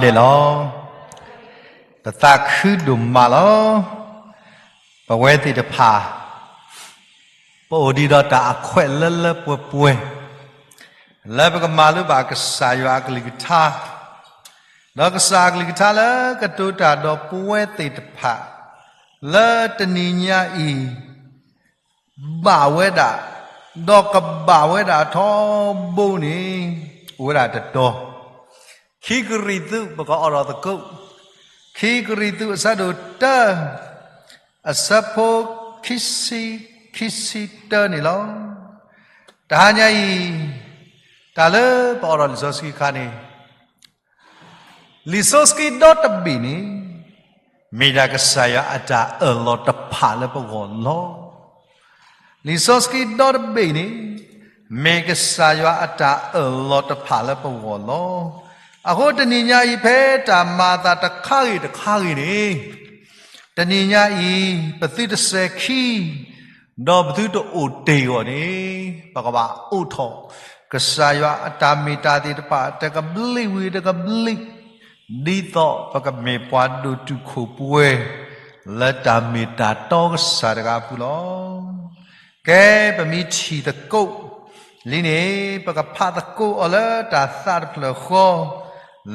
ဒဲးလီၤ. ပသးခုဒိၣ်မးလီၤ. ပဝဲသ့ၣ်တဖၣ် ပအိၣ်ဒံးဒီးတၢ်အခွဲးလၢလၢပှဲၤပှဲၤ လၢပကမၤလိဘၣ်ကစၢ်ယွၤအကလုၢ်ကထါ, ဒီးကစၢ်အကလုၢ်ကထါလၢကတိၤတၢ်ဒီးပဝဲသ့ၣ်တဖၣ် လၢတနံၤညါအံၤ ဘၣ်ဝဲဒၣ်, ဒီးကဘၣ်ဝဲဒၣ်ထီဘိန့ၣ် အိၣ်ဝဲဒၣ်တတီၤ, ခံကရံၣ်သူး ပကအိးထီၣ်သကိး, ခံကရံၣ်သူးအဆၢဒိၣ်တၢ အဆၢဖိခံဆံ, ခံဆံတၢန့ၣ်လီၤ. တဟါညါအံၤ တၢ်လၢပအိးထီၣ်လံာ်စီဆှံအခါန့ၣ် လံာ်စီဆှံဒီတဘ့ၣ်န့ၣ် မ့ၢ်ဒၣ်ကစၢ်ယွၤအတၢ်အၢၣ်လီၤတဖၣ်လၢပဂီၢ်လီၤ. လံာ်စီဆှံဒီတဘ့ၣ်န့ၣ် မ့ၢ်ကစၢ်ယွၤအတၢ်အၢၣ်လီၤတဖၣ်လၢပဂီၢ်လီၤ. အဃိတနံၤညါအံၤ ဖဲတၢ်မၤအသးတခါဂ့ၤတခါဂ့ၤန့ၣ် တနံၤညါအံၤ ပသုတစဲၤခံ ဒီးပသုတအိၣ်တ့ၢ်အဂီၢ်န့ၣ် ပကဘၣ်အိးထီၣ် ကစၢ်ယွၤအတၢ်မ့ၢ်တၢ်သ့ၣ်တဖၣ် တကဘျံးဝံၤတကဘျံး, ဒ်သိးပကမ့ၢ်ပှၤဒိၣ်တုာ်ခိၣ်ပှဲၤ လၢတၢ်မ့ၢ်တၢ်တီကစၢ်တဂၤအပူၤလီၤ. ကဲ ပမ့ၢ်ထံၣ်သကိးလံန့ၣ် ပကဖးသကိးအီၤလၢတၢ်သးတဖျၢၣ်ဃီ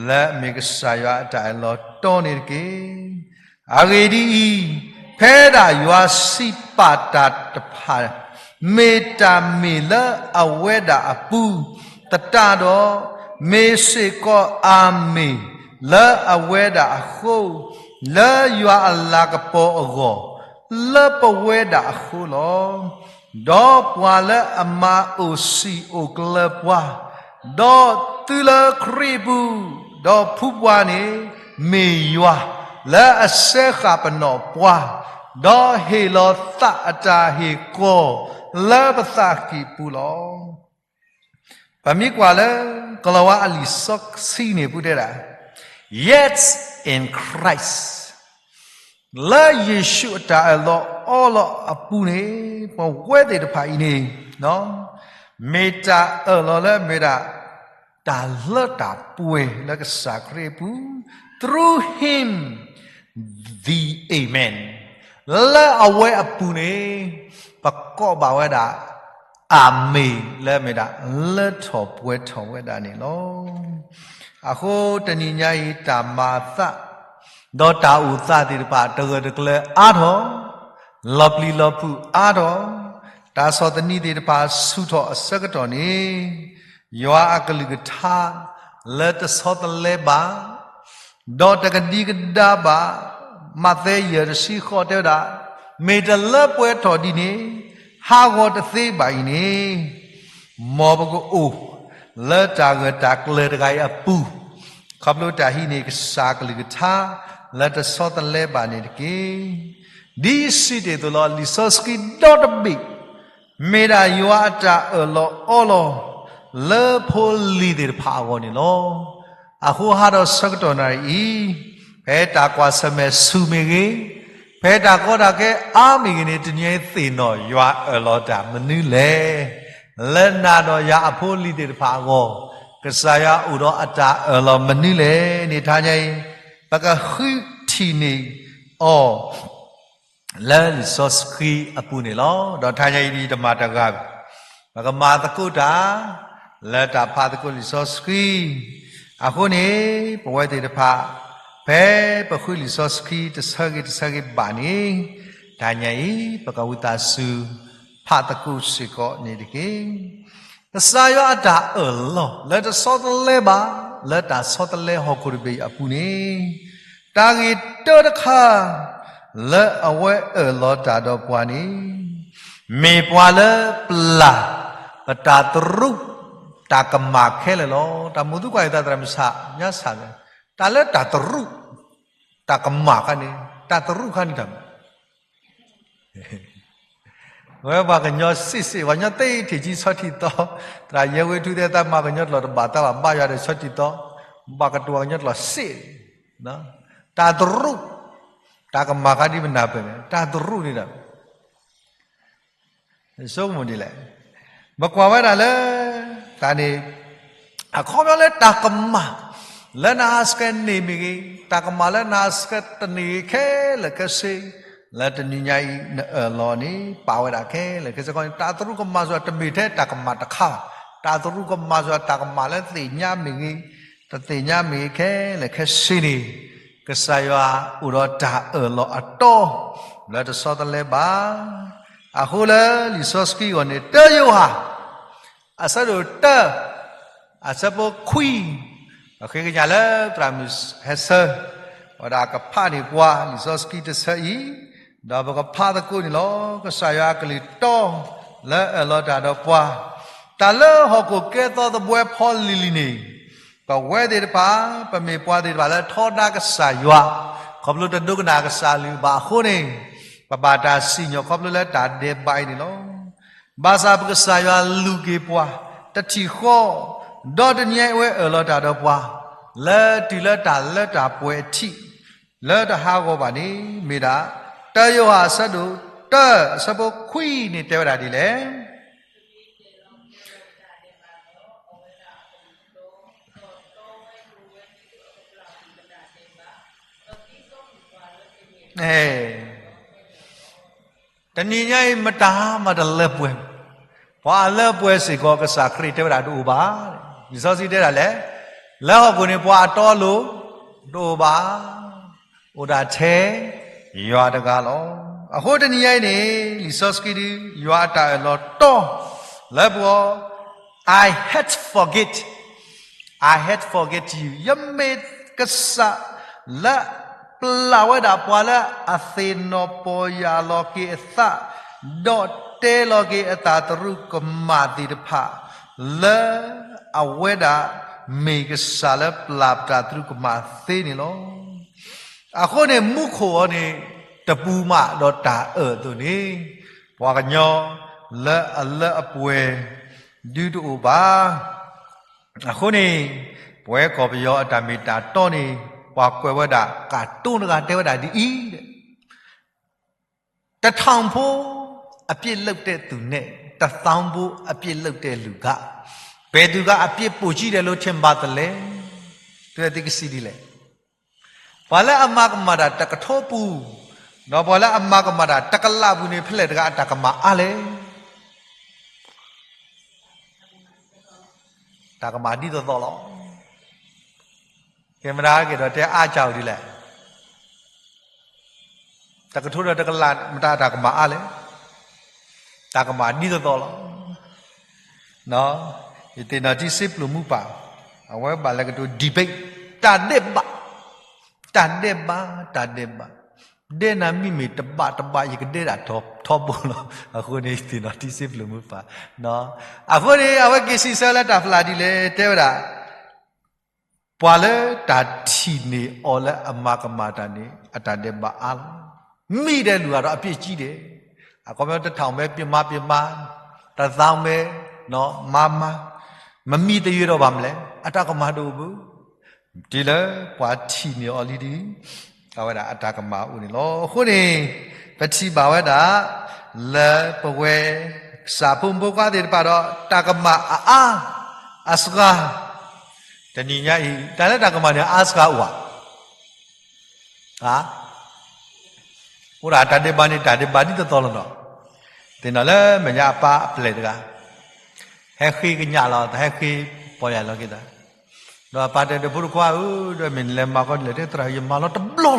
လၢအမ့ၢ်ကစၢ်ယွၤအတၢ်အၢၣ်လီၤတီန့ၣ်တက့ၢ်. အဂ့ၢ်ဒ်အံၤ, ဖဲဒၣ်ယွၤစံးပာ်တၢ်တဖၣ် မ့ၢ်တၢ်မ့ၢ်လၢအဝဲဒၣ်အပူၤသတးဒီး, မ့ၢ်စ့ၢ်ကီးအၤမ့ၣ်လၢအဝဲဒၣ်အဃိ, လၢယွၤအလၤကပီၤအဂီၢ်, လၢပဝဲဒၣ်အဃိလီၤ. ဒီးပှၤလၢအမၤအိၣ်စံာ်အိၣ်ကျၢၤပှၤ, ဒီးတုၤလၢခရံာ်အပူၤ, ဒီးဖုပှၤန့ၣ် မ့ၢ်ယွၤလၢအစဲဃာ်ပနီၣ်ပှၤ, ဒီးဟ့ၣ်လီၤသးအတၢ်ဟ့ၣ်ကီၤလၢပသးကံၢ်ပူၤလီၤ. ပမ့ၢ်ကွၢ်လၢ ကလီၤဝါအလံာ်စီဆှံန့ၣ် ပူတဲဒၣ် Yet in Christ လၢယ့ၣ်ၡူးအတၢ်အၢၣ်လီၤအီလီၤအပူၤန့ၣ် ပဝဲသ့ၣ်တဖၣ်အံၤန့ၣ် မ့ၢ်တၢ်အၢၣ်လီၤလၢမ့ၢ်ဒၣ် တၢ်လၢတၢ်ပှဲၤလၢကစၢ်ခရံာ်အပူၤ through him the amen လၢအဝဲအပူၤန့ၣ် ပကိးဘၣ်ဝဲဒၣ် အၤမ့ၣ်လၢမ့ၢ်ဒၣ် လၢထီၣ်ပှဲၤထီၣ်ဝဲဒၣ်န့ၣ်လီၤ. အဃိတနံၤညါအံၤ တၢ်မၤအသး ဒီးတၢ်အိၣ်သးသ့ၣ်တဖၣ် တဂၢၢ်တကျၢၤအါထီၣ်, လီၤပျံၤလီၤဖုးအါထီၣ်, တၢ်ဆီၣ်သနံးသ့ၣ်တဖၣ်ဆူၣ်ထီၣ်အဆၢကတီၢ်န့ၣ် ယွၤအကလုၢ်ကထါ လၢတဆီတလဲဘၣ်, ဒီးတကဒံကဒါဘၣ်, မးသဲယဲၢ်တဆံဃိးတဲဝဲဒၣ်, မ့ၢ်တလၢပှဲၤထီၣ်ဒ်န့ၣ် ဟးဂီၤတသ့ဘၣ်အံၤန့ၣ် မ်ပကအိၣ်လၢတၢ်ဂၢၢ်တၢ်ကျၢၤတဂၤအံၤအပူၤ, ခီဖျိတၢ်ဟံးန့ၢ်ကစၢ်ကလုၢ်ကထါ လၢတဆီတလဲဘၣ်န့ၣ်တက့ၢ်. ဒ်စံးတ့ၢ်အသိးလီၤ. လံာ်စီဆှံဒီတဘ့ၣ် မ့ၢ်ဒၣ်ယွၤအတၢ်အၢၣ်လီၤအီလီၤ လၢဖိလံၤသ့ၣ်တဖၣ်အဂီၢ်န့ၣ်လီၤ. အဃိဟးဒီးဆၢကတီၢ်နၣ်ရံၣ်အံၤ, ဖဲတၢ်ကွၢ်ဆၢၣ်မဲာ်ဆူၣ်မ့ၢ်ဂ့ၤ, ဖဲတၢ်ကီတၢ်ခဲအါမ့ၢ်ဂ့ၤန့ၣ် တနံၤအံၤသ့ၣ်နီၣ်ယွၤအၢၣ်လီၤတၢ်မနုၤလဲၣ်. လၢနၤဒီးယၤအဖိလံၤသ့ၣ်တဖၣ်အဂီၢ်, ကစၢ်ယွၤအိၣ်ဒီးအတၢ်အၢၣ်လီၤမနုၤလဲၣ်န့ၣ် တဟါညါအံၤ ပကဃုထံၣ်န့ၢ်အီၤ လၢလံာ်စီဆှံအပူၤန့ၣ်လီၤ. ဒီးတဟါညါအံၤ ယတမၤတဂၤဘၣ်, ပကမၤသကိးတၢ် လၢတၢ်ဖးသကိးလံာ်စီဆှံ, အဃိန့ၣ် ပဝဲသ့ၣ်တဖၣ် ဖဲပဃုလံာ်စီဆှံတဆၢဂ့ၤတဆၢဂ့ၤဘၣ်န့ၣ်, တဟါညါအံၤ ပကဝံသးစူၤ ဖးသကိးစ့ၢ်ကီးန့ၣ်တက့ၢ်. ကစၢ်ယွၤအတၢ်အၢၣ်လီၤ လၢတဆီတလဲဘၣ် လၢတၢ်ဆီတလဲဟီၣ်ခိၣ်တဘ့ၣ်အပူၤန့ၣ်, တၢ်ဂ့ၢ်တၢတခါ လၢအဝဲအၢၣ်လီၤတၢ်ဒီးပှၤန့ၣ်, မ့ၢ်ပှၤလၢပျၢ် ပတၢ်တရူး တၢ်ကမၣ်ခဲလၢာ်လီၤ. တၢ်မိၣ်သံကွၢ်အသးသရၣ်မုၣ်ဆၣ် ညါဆၣ်, တၢ်လၢတၢ်တရူး တၢ်ကမၣ်ခါန့ၣ် တၢ်တရူးခါန့ၣ်တၢ် ဝဲပှၤကညီစ့ၣ်စ့ၣ် ပှၤကညီသ့ထံၣ်ကံဆီထံၣ်သီ, သရၣ်ယဲဝဲထူတဲသးမၤကညီကျိာ်တဘၣ်သးဘၣ် ဘါယွၤဒီးဆီထံၣ်သီ, ဘၣ်ကတိၤပှၤကညီကျိာ်စ့ၣ်, တၢ်တရူး, တၢ်ကမၣ်ခါဒ်ပနၢ်ပၢၢ်န့ၣ် တၢ်တရူးန့ၣ်ဒီး ဆိကမိၣ်ဒ်လဲၣ်. ပကွၢ်ဝဲဒၣ်လၢ တၢ်န့ၣ် အခီပညီလၢတၢ်ကမၣ် လၢနဟးဆှဲးန့ၢ်မ့ၢ်ဂ့ၤ, တၢ်ကမၣ်လၢနဟးဆှဲးတန့ၢ်ဂ့ၤခဲလၢာ်ခဲဆ့, လၢတနံၤညါအံၤ နအၢၣ်လီၤန့ၣ် ပာ်ဝဲဒၣ်ခဲလၢာ်ခဲဆ့ခီန့ၣ် တၢ်သရူးကမၣ်စ့ၢ်ကီးတမ့ၢ်ထဲတၢ်ကမၣ်တခါ, တၢ်သရူးကမၣ်စ့ၢ်ကီးတၢ်ကမၣ်လၢသ့ၣ်ညါမ့ၢ်ဂ့ၤ, တသ့ၣ်ညါမ့ၢ်ဂ့ၤခဲလၢာ်ခဲဆ့န့ၣ်, ကစၢ်ယွၤအိၣ်ဒီးတၢ်အၢၣ်လီၤအတီ, လၢတဆီတလဲဘၣ်. အဃိလၢလံာ်စီဆှံအဂီၢ်န့ၣ် တၢယိၤဟၣ် အဆၢဒိၣ်တၢ, အဆၢဖိခွံ, ပဃ့ကညးလၢသရၣ်မုၣ်ဟဲဆၢ, ဝဲဒၣ်ကဖးန့ၢ်ပှၤလံာ်စီဆှံတဆၢအံၤ, ဒီးပကဖးသကိးန့ၣ်လီၤ. ကစၢ်ယွၤအကလုၢ်တီ လၢအၢၣ်လီၤတၢ်ဒီးပှၤ, တၢ်လၢဟီၣ်ခိၣ်ကဲသီသဘှဲဖီလံၤလံၤန့ၣ်, ပဝဲသ့ၣ်တဖၣ် ပမ့ၢ်ပှၤသ့ၣ်တဖၣ်လၢထီဒါကစၢ်ယွၤ, ခီဖျိတဒိကနၣ်ကစၢ်အကလုၢ်ဘၣ်အဃိန့ၣ်, ပဘၣ်တၢ်စံၣ်ညီၣ်ခီဖျိလၢတၢ်ဒဲးဘးအံၤန့ၣ်လီၤ. ဘၣ်ဆၣ်ပကစၢ်ယွၤလူၤက့ၤပှၤ တထံၣ်ဃီ, ဒီးတနံၤညါအံၤအဝဲအၢၣ်လီၤတၢ်ဒီးပှၤ, လၢတုၤလၢတၢ်လၢတၢ်ပှဲၤအထံး, လၢတဟးဂီၤဘၣ်န့ၣ် မ့ၢ်ဒၣ် တၢယိၤဟၣ်အဆၢဒိၣ်တၢ အဆၢဖိခွံန့ၣ်တဲဝဲဒၣ်ဒ်လဲၣ်. တနံၤညါအံၤ မတၤမးတလၢပှဲၤ, ပှၤအလၢပှဲၤစ့ၢ်ကီး ကစၢ်ခရံာ်တဲဝဲဒၣ်တအိၣ်ဘၣ်. လံာ်စီဆှံတဲဒၣ်လဲၣ်, လၢဟီၣ်ခိၣ်န့ၣ် ပှၤအတီအလိၤတအိၣ်ဘၣ်, အိၣ်ဒၣ်ထဲယွၤတဂၤလီၤ. အဃိတနံၤညါအံၤန့ၣ် လံာ်စီဆှံဒု ယွၤအတၢ်အၢၣ်လီၤတီ လၢပဂီၢ်, I had forget, I had forget you, ယမ့ၢ်ကစၢ်လၢပျၢ်ဝဲဒၣ်ပှၤလၢ အသ့ၣ်နီၣ်ပီၢ်ယၢ်လီၤက့ၤအသး, ဒီးတဲလီၤက့ၤအတၢ်သရူးကမၣ်သ့ၣ်တဖၣ်, လၢအဝဲဒၣ်မ့ၢ်ကစၢ်လၢပျၢ်ပတၢ်သရူးကမၣ်သ့န့ၣ်လီၤ. အဃိန့ၣ် မူခိၣ်အံၤန့ၣ် တပူၤမးဒီးတၢ်အၢၣ်အသိးန့ၣ်, ပှၤကညီလၢအလၢအပှဲၤဒုတအိၣ်ဘၣ်. အဃိန့ၣ် ပဝဲကီၢ်ပယီၤအတၢ်မ့ၢ်တၢ်တီန့ၣ် ပှၤကွဲးဝဲဒၣ် ကၢ်တိတဂၤတဲဝဲဒၣ်ဒ်အံၤ, တစ်ထောင် အပြစ်လုပ်တဲ့သူနဲ့ တစ်သောင်း အပြစ်လုပ်တဲ့လူက ဘယ်သူကအပြစ်ပိုကြီးတယ်လို့ထင်ပါသလဲ, သုဝဲသ့ၣ်ကစံးဒ်လဲၣ်. ပှၤလၢအမၤကမၣ်တၢ်တကထိပူၤ, ဒီးပှၤလၢအမၤကမၣ်တၢ်တကလးပူၤန့ၣ် ဖဲလဲၣ်တဂၤအတၢ်ကမၣ်အါလဲၣ်. တၢ်ကမၣ်ဒ်သိးသိးလီၤ. ကဲမတၤက့ၤဒီးတဲအါစှၤအိၣ်ဒ်လဲၣ်. တကထိဒီးတကလး မတၤအတၢ်ကမၣ်အါလဲၣ်. တၢ်ကမၣ်ဒ်သိးသိးလီၤ. ယသ့ၣ်နီၣ်ထံစ့ပျိၢ်မူပၢ်, အဝဲဘၣ်လဲၤကတိၤ debate, တၢ်ဒဲးဘး, တၢ်ဒဲးဘး, တၢ်ဒဲးဘး, ဒဲးနၤမ့မ့ၢ်တဘးတဘး ယကဒဲးဒၣ်ထီဘိလီၤ. အဃိန့ၣ် ယသ့ၣ်နီၣ်ထံစ့ပျိၢ်မူပၢ်, အဃိန့ၣ် အဝဲက့ၤစံးဆၢလၢတၢ်ဖျါဒ်လဲၣ် တဲဝဲဒၣ် ပှၤလၢတၢ်ထံၣ်န့ၢ်အီၤလၢအမၤကမၣ်တၢ်န့ၣ် အတၢ်ဒဲးဘးအါလီၤ. မံဒီးလူၤဂၤဒီးအပြစ်ကြီးတယ်. အခီပညီ တစ်ထောင်ပဲ ပြစ်မှား ပြစ်မှား, တစ်သောင်းပဲ မှားမှား, မမံသယုၢ်ဒီးဘၣ်မလဲၣ်, အတၢ်ကမၣ်တအိၣ်ဘၣ်. တုၤလၢပှၤထံၣ်န့ၢ်အီၤလံဒီး အဝဲဒၣ်အတၢ်ကမၣ်အိၣ်န့ၣ်လီၤ. အဃိန့ၣ် ပထံၣ်ဘၣ်ဝဲဒၣ် လၢပဝဲ ကစၢ်ဖိမုၣ်ဖိခွါသ့ၣ်တဖၣ်ဒီး တၢ်ကမၣ်အအါ အစှၤ, တနံၤညါအံၤ တၢ်လၢတၢ်ကမၣ်န့ၣ် အါစှၤအိၣ်ဧါ. အိၣ်ဒၣ်တၢ်ဒဲးဘးန့ၣ် တၢ်ဒဲးဘးဒ်သိးသိးလီၤနီၤ. သ့ၣ်နီၣ်လၢမဲာ်ညါအပၢ်အပျဲၢ်တဂၤ ဟဲဃ့ကညးလီၤ ဟဲဃ့ပီၢ်ယၢ်လီၤက့ၤသး, ဒီးပၢ်တဲဒီး ဖိဒိၣ်ခွါဧၢ, ဒီးမ့ၢ်နလဲၤမၤကီဒ်လဲၣ်, တဲသရၣ် ယမၤလီၤတဘျီလီၤ.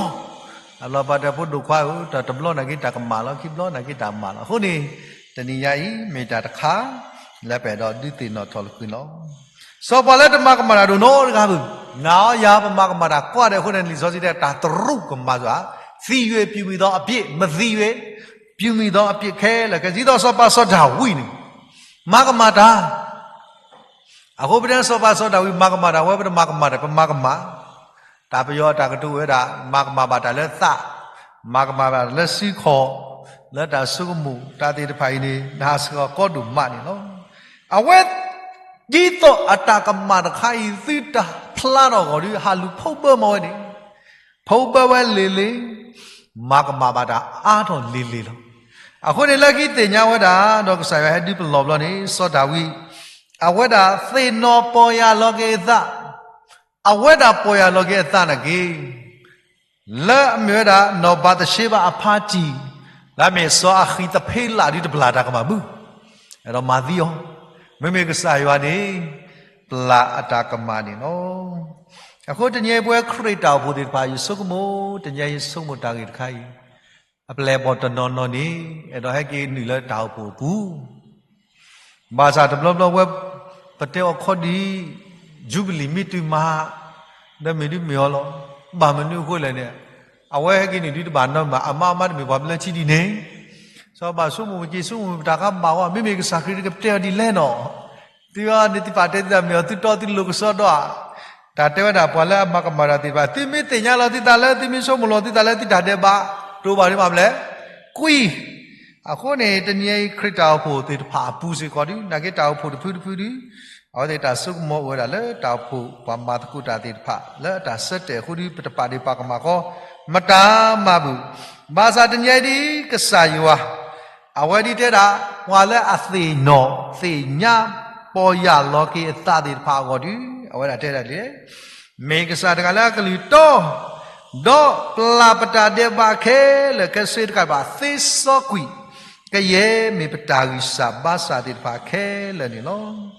အလီၤပၢ်တဲ ဖိဒိၣ်ခွါဧၢ, တၢ်တဘျီနာ်က့တၢ်ကမၣ်လီၤ, ခံဘျီနာ်က့တၢ်မၤလီၤ. အဃိန့ၣ် တနံၤညါအံၤ မ့ၢ်တၢ်တခါ လၢပအဲၣ်ဒိးဒုးသ့ၣ်နီၣ်ထီၣ်လၢကွံာ်လီၤ. စီၤပီလူးလၢတမၤကမၣ်တၢ်ဒိၣ်နီတဂၤဘၣ်. နၤအီၤယၤပမၤကမၣ်တၢ်ကွၢ်ဒဲးအဃိန့ၣ် လံာ်စီဆှံတဲ တၢ်သရူးကမၣ်စ့ၢ်, သံယွ့ၣ်ပြုမံၤသီအပြစ်, မသံယွ့ၣ် ပြုမံၤသီအပြစ်ခဲလၢာ်ခဲဆ့, ဒ်သိးစီၤပၤစီၤဒၤဝံးန့ၣ် မၤကမၣ်တၢ်. အဃိပတဲစီၤပၤစီၤဒၤဝံးမၤကမၣ်တၢ် ဝဲပတမၤကမၣ်တၢ် ပမၤကမၣ်. တၢ်ပယီၤအတၢ်ကတိၤဝဲဒၣ် မၤကမၣ်ဘၣ်တၢ်လၢသး, မၤကမၣ်ဘၣ်တၢ်လၢစုခီၣ်, လၢတၢ်ဆိကမိၣ်, တၢ်သ့ၣ်တဖၣ်အံၤန့ၣ် နဟးဆှဲးအီၤကီဒိၣ်မးန့ၣ်လီၤ. အဝဲ ဒ်သိးအတၢ်ကမၣ်တခါအံၤ သုတၢ်ဖျါထီၣ်အဂီၢ်ဒီး ဟးလူၤဖီၣ်ဘၢမၤဝဲန့ၣ် ဖီၣ်ဘၢဝဲလ့ၤလ့ၤ, မၤကမၣ်ဘၣ်တၢ်အါထီၣ်လ့ၤလ့ၤလီၤ. အဃိန့ၣ် လၢခံသ့ၣ်ညါဝဲဒၣ် ဒီးကစၢ်ယွၤဟဲဒုးပလီၢ်ဘျီန့ၣ် စီၤဒၤဝံး အဝဲဒၣ်သ့ၣ်နီၣ်ပီၢ်ယၢ်လီၤက့ၤအသး အဝဲဒၣ်ပီၢ်ယၢ်လီၤက့ၤအသးနာ်က့ လၢအမ့ၢ်ဝဲဒၣ် နီၢ်ဘၤသရှ့ဘၤအဖါတံၢ်, လၢအမ့ၢ်စီၤအဃံးသဖ့လးဒုးတပျၢ်တၢ်ကမၣ်ဘၣ်, အဲၣ်ဒိးမၤသံအီၤ, မ့မ့ၢ်ကစၢ်ယွၤန့ၣ် ပျၢ်အတၢ်ကမၣ်န့ၣ်လီၤ. အဃိတနံၤအံၤပဝဲခရံာ်တၢ်အိၣ်ဖှိၣ်သ့ၣ်တဖၣ် ယဆိကမိၣ် တနံၤအံၤယဆိကမိၣ်တၢ်ဂ့ၢ်တခါအံၤ, အပျဲၢ်အဘီၣ်တနီၤနီၤန့ၣ် အဲၣ်ဒိးဟဲက့ၤနုာ်လၢတၢ်အိၣ်ဖှိၣ်အပူၤ ဘၣ်ဆၣ်တဘျီဘျီဝဲ ပတဲအီၤခီဒံး ယူဘလံၤမ့ၢ်တုၤမၤ, ဒီးမ့ၢ်ဒုးမ့ၢ်အီၤလီၤ. ဘၣ်မနုၤအဃိလဲၣ်န့ၣ်, အဝဲဟဲက့ၤနုာ်ဒုးတဘၣ်နီတမံၤ အမါအမါတမ့ၢ်ပှၤဘျၢထံဒ်န့ၣ်, စီၤဘၣ်ဆိကမိၣ်က့ၤ ဆိကမိၣ်တၢ်ခါဘၣ်ဝဲ မ့မ့ၢ်ကစၢ်ခရံာ်တကပတဲအီၤဒ်လဲၣ်နီၤ, သုအီၤန့ၣ်သုပာ်တဲသုသးမ့ၢ်အီၤ သုတီသုလိၤကစီဒီဧါ. တၢ်တဲဝဲဒၣ်ပှၤလၢအမၤကမၣ်တၢ်သ့ၣ်တဖၣ် သုမ့ၢ်သ့ၣ်ညါလီၤသုသးလၢ သုမ့ၢ်ဆိကမိၣ်လီၤသုသးလၢသုတၢ်ဒဲးဘး တအိၣ်ဘၣ်ဒံးဘၣ်မနုၤလဲၣ်, ကွံာ် အဃိန့ၣ် တနံၤအံၤခရံာ်တၢ်အိၣ်ဖှိၣ်သ့ၣ်တဖၣ်အပူၤစ့ၢ်ကီးဒုး နာ်က့တၢ်အိၣ်ဖှိၣ်တဖုတဖုဒုး အဝဲသ့ၣ်တၢ်ဆိကမိၣ်အိၣ်ဝဲဒၣ်လၢတၢ်အိၣ်ဖှိၣ်ပှၤမၤသကိးတၢ်သ့ၣ်တဖၣ် လၢအတၢ်ဆၢတဲာ်အဃိဒုး ပတပာ်ဒ့ၣ်ပာ်ကမၣ်ဃီ မတၤမၤဘၣ်. ဘၣ်ဆၣ်တနံၤအံၤဒ်ကစၢ်ယွၤ အဝဲဒ်တဲဒၣ် ပှၤလၢအသ့ၣ်နီၣ်သ့ၣ်ညါ ပီၢ်ယၢ်လီၤက့ၤအသးသ့ၣ်တဖၣ်အဂီၢ်ဒုး အဝဲဒၣ်တဲဒၣ်ဒ်လဲၣ်, မ့ၢ်ကစၢ်တဂၤလၢအကလုၢ်တီ ဒီးပျၢ်ပတၢ်ဒဲးဘးခဲလၢာ်ခဲဆ့တကးဒံးဘၣ် သ့စီကွံာ် ကယဲၢ်မ့ၢ်ပတၢ်ဂံၢ်စၢ်ဘါစၢ်သ့ၣ်တဖၣ်ခဲလၢာ်န့ၣ်လီၤ.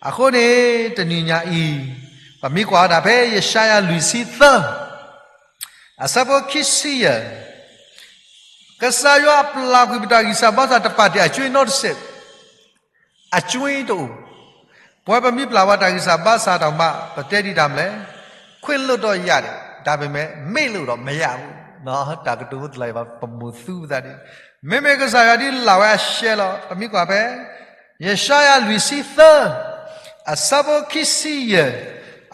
အဃိန့ၣ် တနံၤညါအံၤ ပမ့ၢ်ကွၢ်ဝဲဒၣ်ဖဲယၡါယၤလွံၢ်ဆံသၢ အဆၢဖိခံဆံယဲၢ်, ကစၢ်ယွၤအပျၢ်ကွံာ်ပတၢ်ဂံၢ်စၢ်ဘါစၢ်တပာ်တ့ၢ်အကွံနီတစဲး, အကွံတအိၣ်. ပဝဲပမ့ၢ်ပျၢ်ပှၤတၢ်ဂံၢ်စၢ်ဘါစၢ်တၢ်မၤ ပတဲဒ်တၢ်မလဲၣ်, ခွင့်လွှတ်တော့ရတယ်, ဒါပေမဲ့ မေ့လို့တော့မရဘူး, တၢ်ကတိၤဖိတလၢ်အံၤဘၣ် ပမိၢ်သူပသးန့ၣ်, မ့မ့ၢ်ကစၢ်ယွၤဒ်လၢ်ဝဲအရှဲလီၤ. ပမ့ၢ်ကွၢ်ဖဲ ယၡါယၤလွံၢ်ဆံသၢ အဆၢဖိခံဆံယဲၢ်,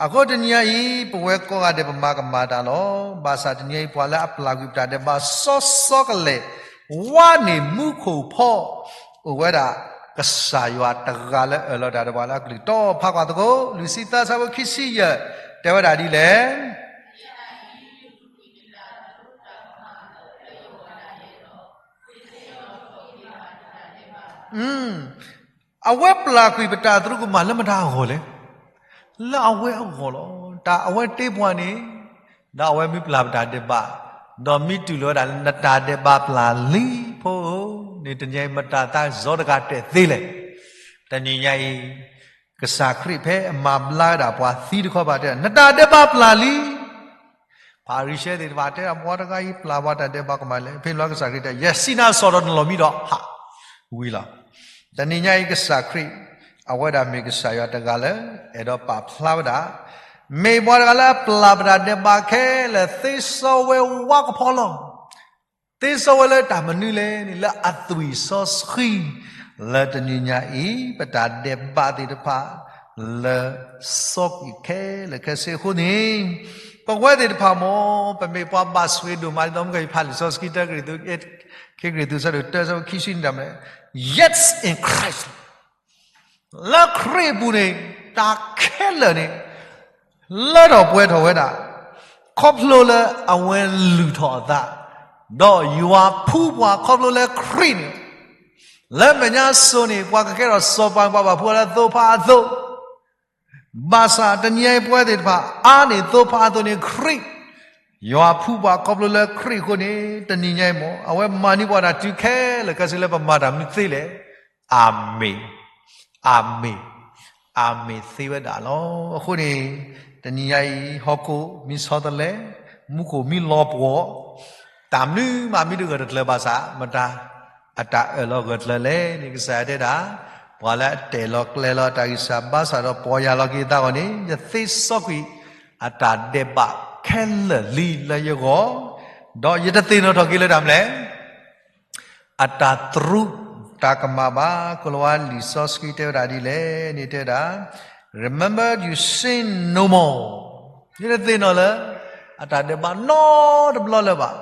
အဃိတနံၤအံၤ ပဝဲကိးဂၤဒဲးပမၤကမၣ်တၢ်လီၤ. ဘၣ်ဆၣ်တနံၤအံၤ ပှၤလၢအပျၢ်ကွံာ်ပတၢ်ဒဲးဘးစီစီကလဲာ် ဝါန့ၣ်မူခိၣ်ဖီ အိၣ်ဝဲဒၣ် ကစၢ်ယွၤတဂၤလၢအၢၣ်လီၤတၢ်ဒီးပှၤလၢအကလုၢ်တီ ဖးကွၢ်သကိး လွံၢ်ဆံသၢ အဆၢဖိခံဆံယဲၢ် တဲဝဲဒၣ်ဒ်လဲၣ်. အဝဲပျၢ်ကွံာ်ပတၢ်သရူးကမၣ်လၢမတၤအဂီၢ်လဲၣ်. လၢအဝဲအဂီၢ်လီၤ. တၢ်အဝဲတ့ပှၤန့ၣ်, ဒီးအဝဲမ့ၢ်ပျၢ်ပတၢ်ဒဲးဘး, ဒီးမ့ၢ်တူၢ်လိာ်ဝဲဒၣ်လၢနတၢ်ဒဲးဘးပျၢ်လံ ဖိန့ၣ် တနံၤအံၤမတၤသးစ့ၢ်တဂၤတဲာ်သ့လဲၣ်. တနံၤညါအံၤ ကစၢ်ခရံာ်ဖဲအမၤဘျါဝဲဒၣ်ပှၤသံတခီဘၣ်တဲ နတၢ်ဒဲးဘးပျၢ်လံ. ဖၤရံၤၡဲသ့ၣ်တဖၣ်တဲ ပှၤတဂၤအံၤပျၢ်ပှၤတၢ်ဒဲးဘးကမၣ်လဲၣ်. ဖဲလီၤကစၢ်ခရံာ်တဲ ယဲစံးနၤစီၤဒီးနလီၢ်မံဒီးဟးဝံၤလီၤ. တနံၤညါအံၤကစၢ်ခရံာ် အဝဲဒၣ်မ့ၢ်ကစၢ်ယွၤတဂၤလၢ အဲၣ်ဒိးပာ်ဖျါဝဲဒၣ် မ့ၢ်ပှၤတဂၤလၢအပျၢ်ပတၢ်ဒဲးဘးခဲလၢာ် သ့စီဝဲဝါကဖီလီၤ. သ့စီဝဲလၢတၢ်မနုၤလဲၣ်န့ၣ် လၢအသွံၣ်စီဆှံ လၢတနံၤညါအံၤ ပတၢ်ဒဲးဘးသ့ၣ်တဖၣ် လၢစီကွံာ်ခဲလၢာ်ခဲဆ့အဃိန့ၣ် ပဝဲသ့ၣ်တဖၣ်မ့ၢ် ပမ့ၢ်ပှၤဘၣ်ဆိၣ်ဂ့ၤဒိၣ်မး ဒ်သိးမ့ၢ်ကယဖးလံာ်စီဆှံတၢကရံၣ်သူး ခံကရံၣ်သူး ဆၢဒိၣ်တၢ ဆၢဖိခံဆံန့ၣ်တၢ်မလဲၣ်, Yes in Christ လၢခရံာ်အပူၤန့ၣ် တၢ်ခဲလၢာ်န့ၣ် လၢထီၣ်ပှဲၤထီၣ်ဝဲဒၣ် ခီဖျိလၢအဝဲလုၢ်ထီၣ်အသး, ဒီးယွၤဖှူပှၤခီဖျိလၢခရံာ်န့ၣ်, လၢမဲာ်ညါစိၤန့ၣ် ပှၤကကဲထီၣ်စီၤပၤ ပှၤဘၣ်ဖှူလၢသိဖါအသိ, ဘၣ်ဆၣ်တနံၤအံၤပဝဲသ့ၣ်တဖၣ် အါန့ၢ်သိဖါအသိန့ၣ် ခရံာ်, ယွၤဖှူပှၤခီဖျိလၢခရံာ်အဃိန့ၣ် တနံၤညါအံၤမ့ၢ် အဝဲမၤန့ၢ်ပှၤတၢ်တုၤခဲလၢာ်ခဲဆ့လၢပမၤတၢ်မနုၤသ့လဲၣ်. အၤမ့ၣ်, အၤမ့ၣ်, အၤမ့ၣ်သ့ဝဲဒၣ်လီၤ. အဃိန့ၣ် တနံၤညါအံၤ ဟီၣ်ခိၣ်မ့ၢ်ဆီတလဲ, မူခိၣ်မ့ၢ်လီၤပှီၢ်, တၢ်မနုၤမးမ့ၢ်တဂၢၢ်တကျၢၤဘၣ်ဆၣ် မတၤ အတၢ်အၢၣ်လီၤဂၢၢ်ကျၢၤလဲၣ်န့ၣ် ကစၢ်ယွၤတဲဒၣ်, ပှၤလၢအတဲာ်လီၤကျဲၤလီၤအတၢ်ဂံၢ်စၢ်ဘါစၢ်ဒီးပီၢ်ယၢ်လီၤက့ၤအသးအဂီၢ်န့ၣ် ယသ့စီကွံာ်အတၢ်ဒဲးဘးခဲလၢာ်လံလၢယဂီၢ်, ဒီးယတသ့ၣ်နီၣ်ထီၣ်က့ၤလၢတၢ်မနုၤလဲၣ် အတၢ်သရူးတၢ်ကမၣ်ဘၣ်. ကိၤလၤဝါလံာ်စီဆှံတဲဝဲဒၣ်ဒ်လဲၣ်န့ၣ် တဲဝဲဒၣ်, Remember you sin no more. ယတသ့ၣ်နီၣ်လၢ အတၢ်ဒဲးဘးနီတဘျီလၢၤဘၣ်.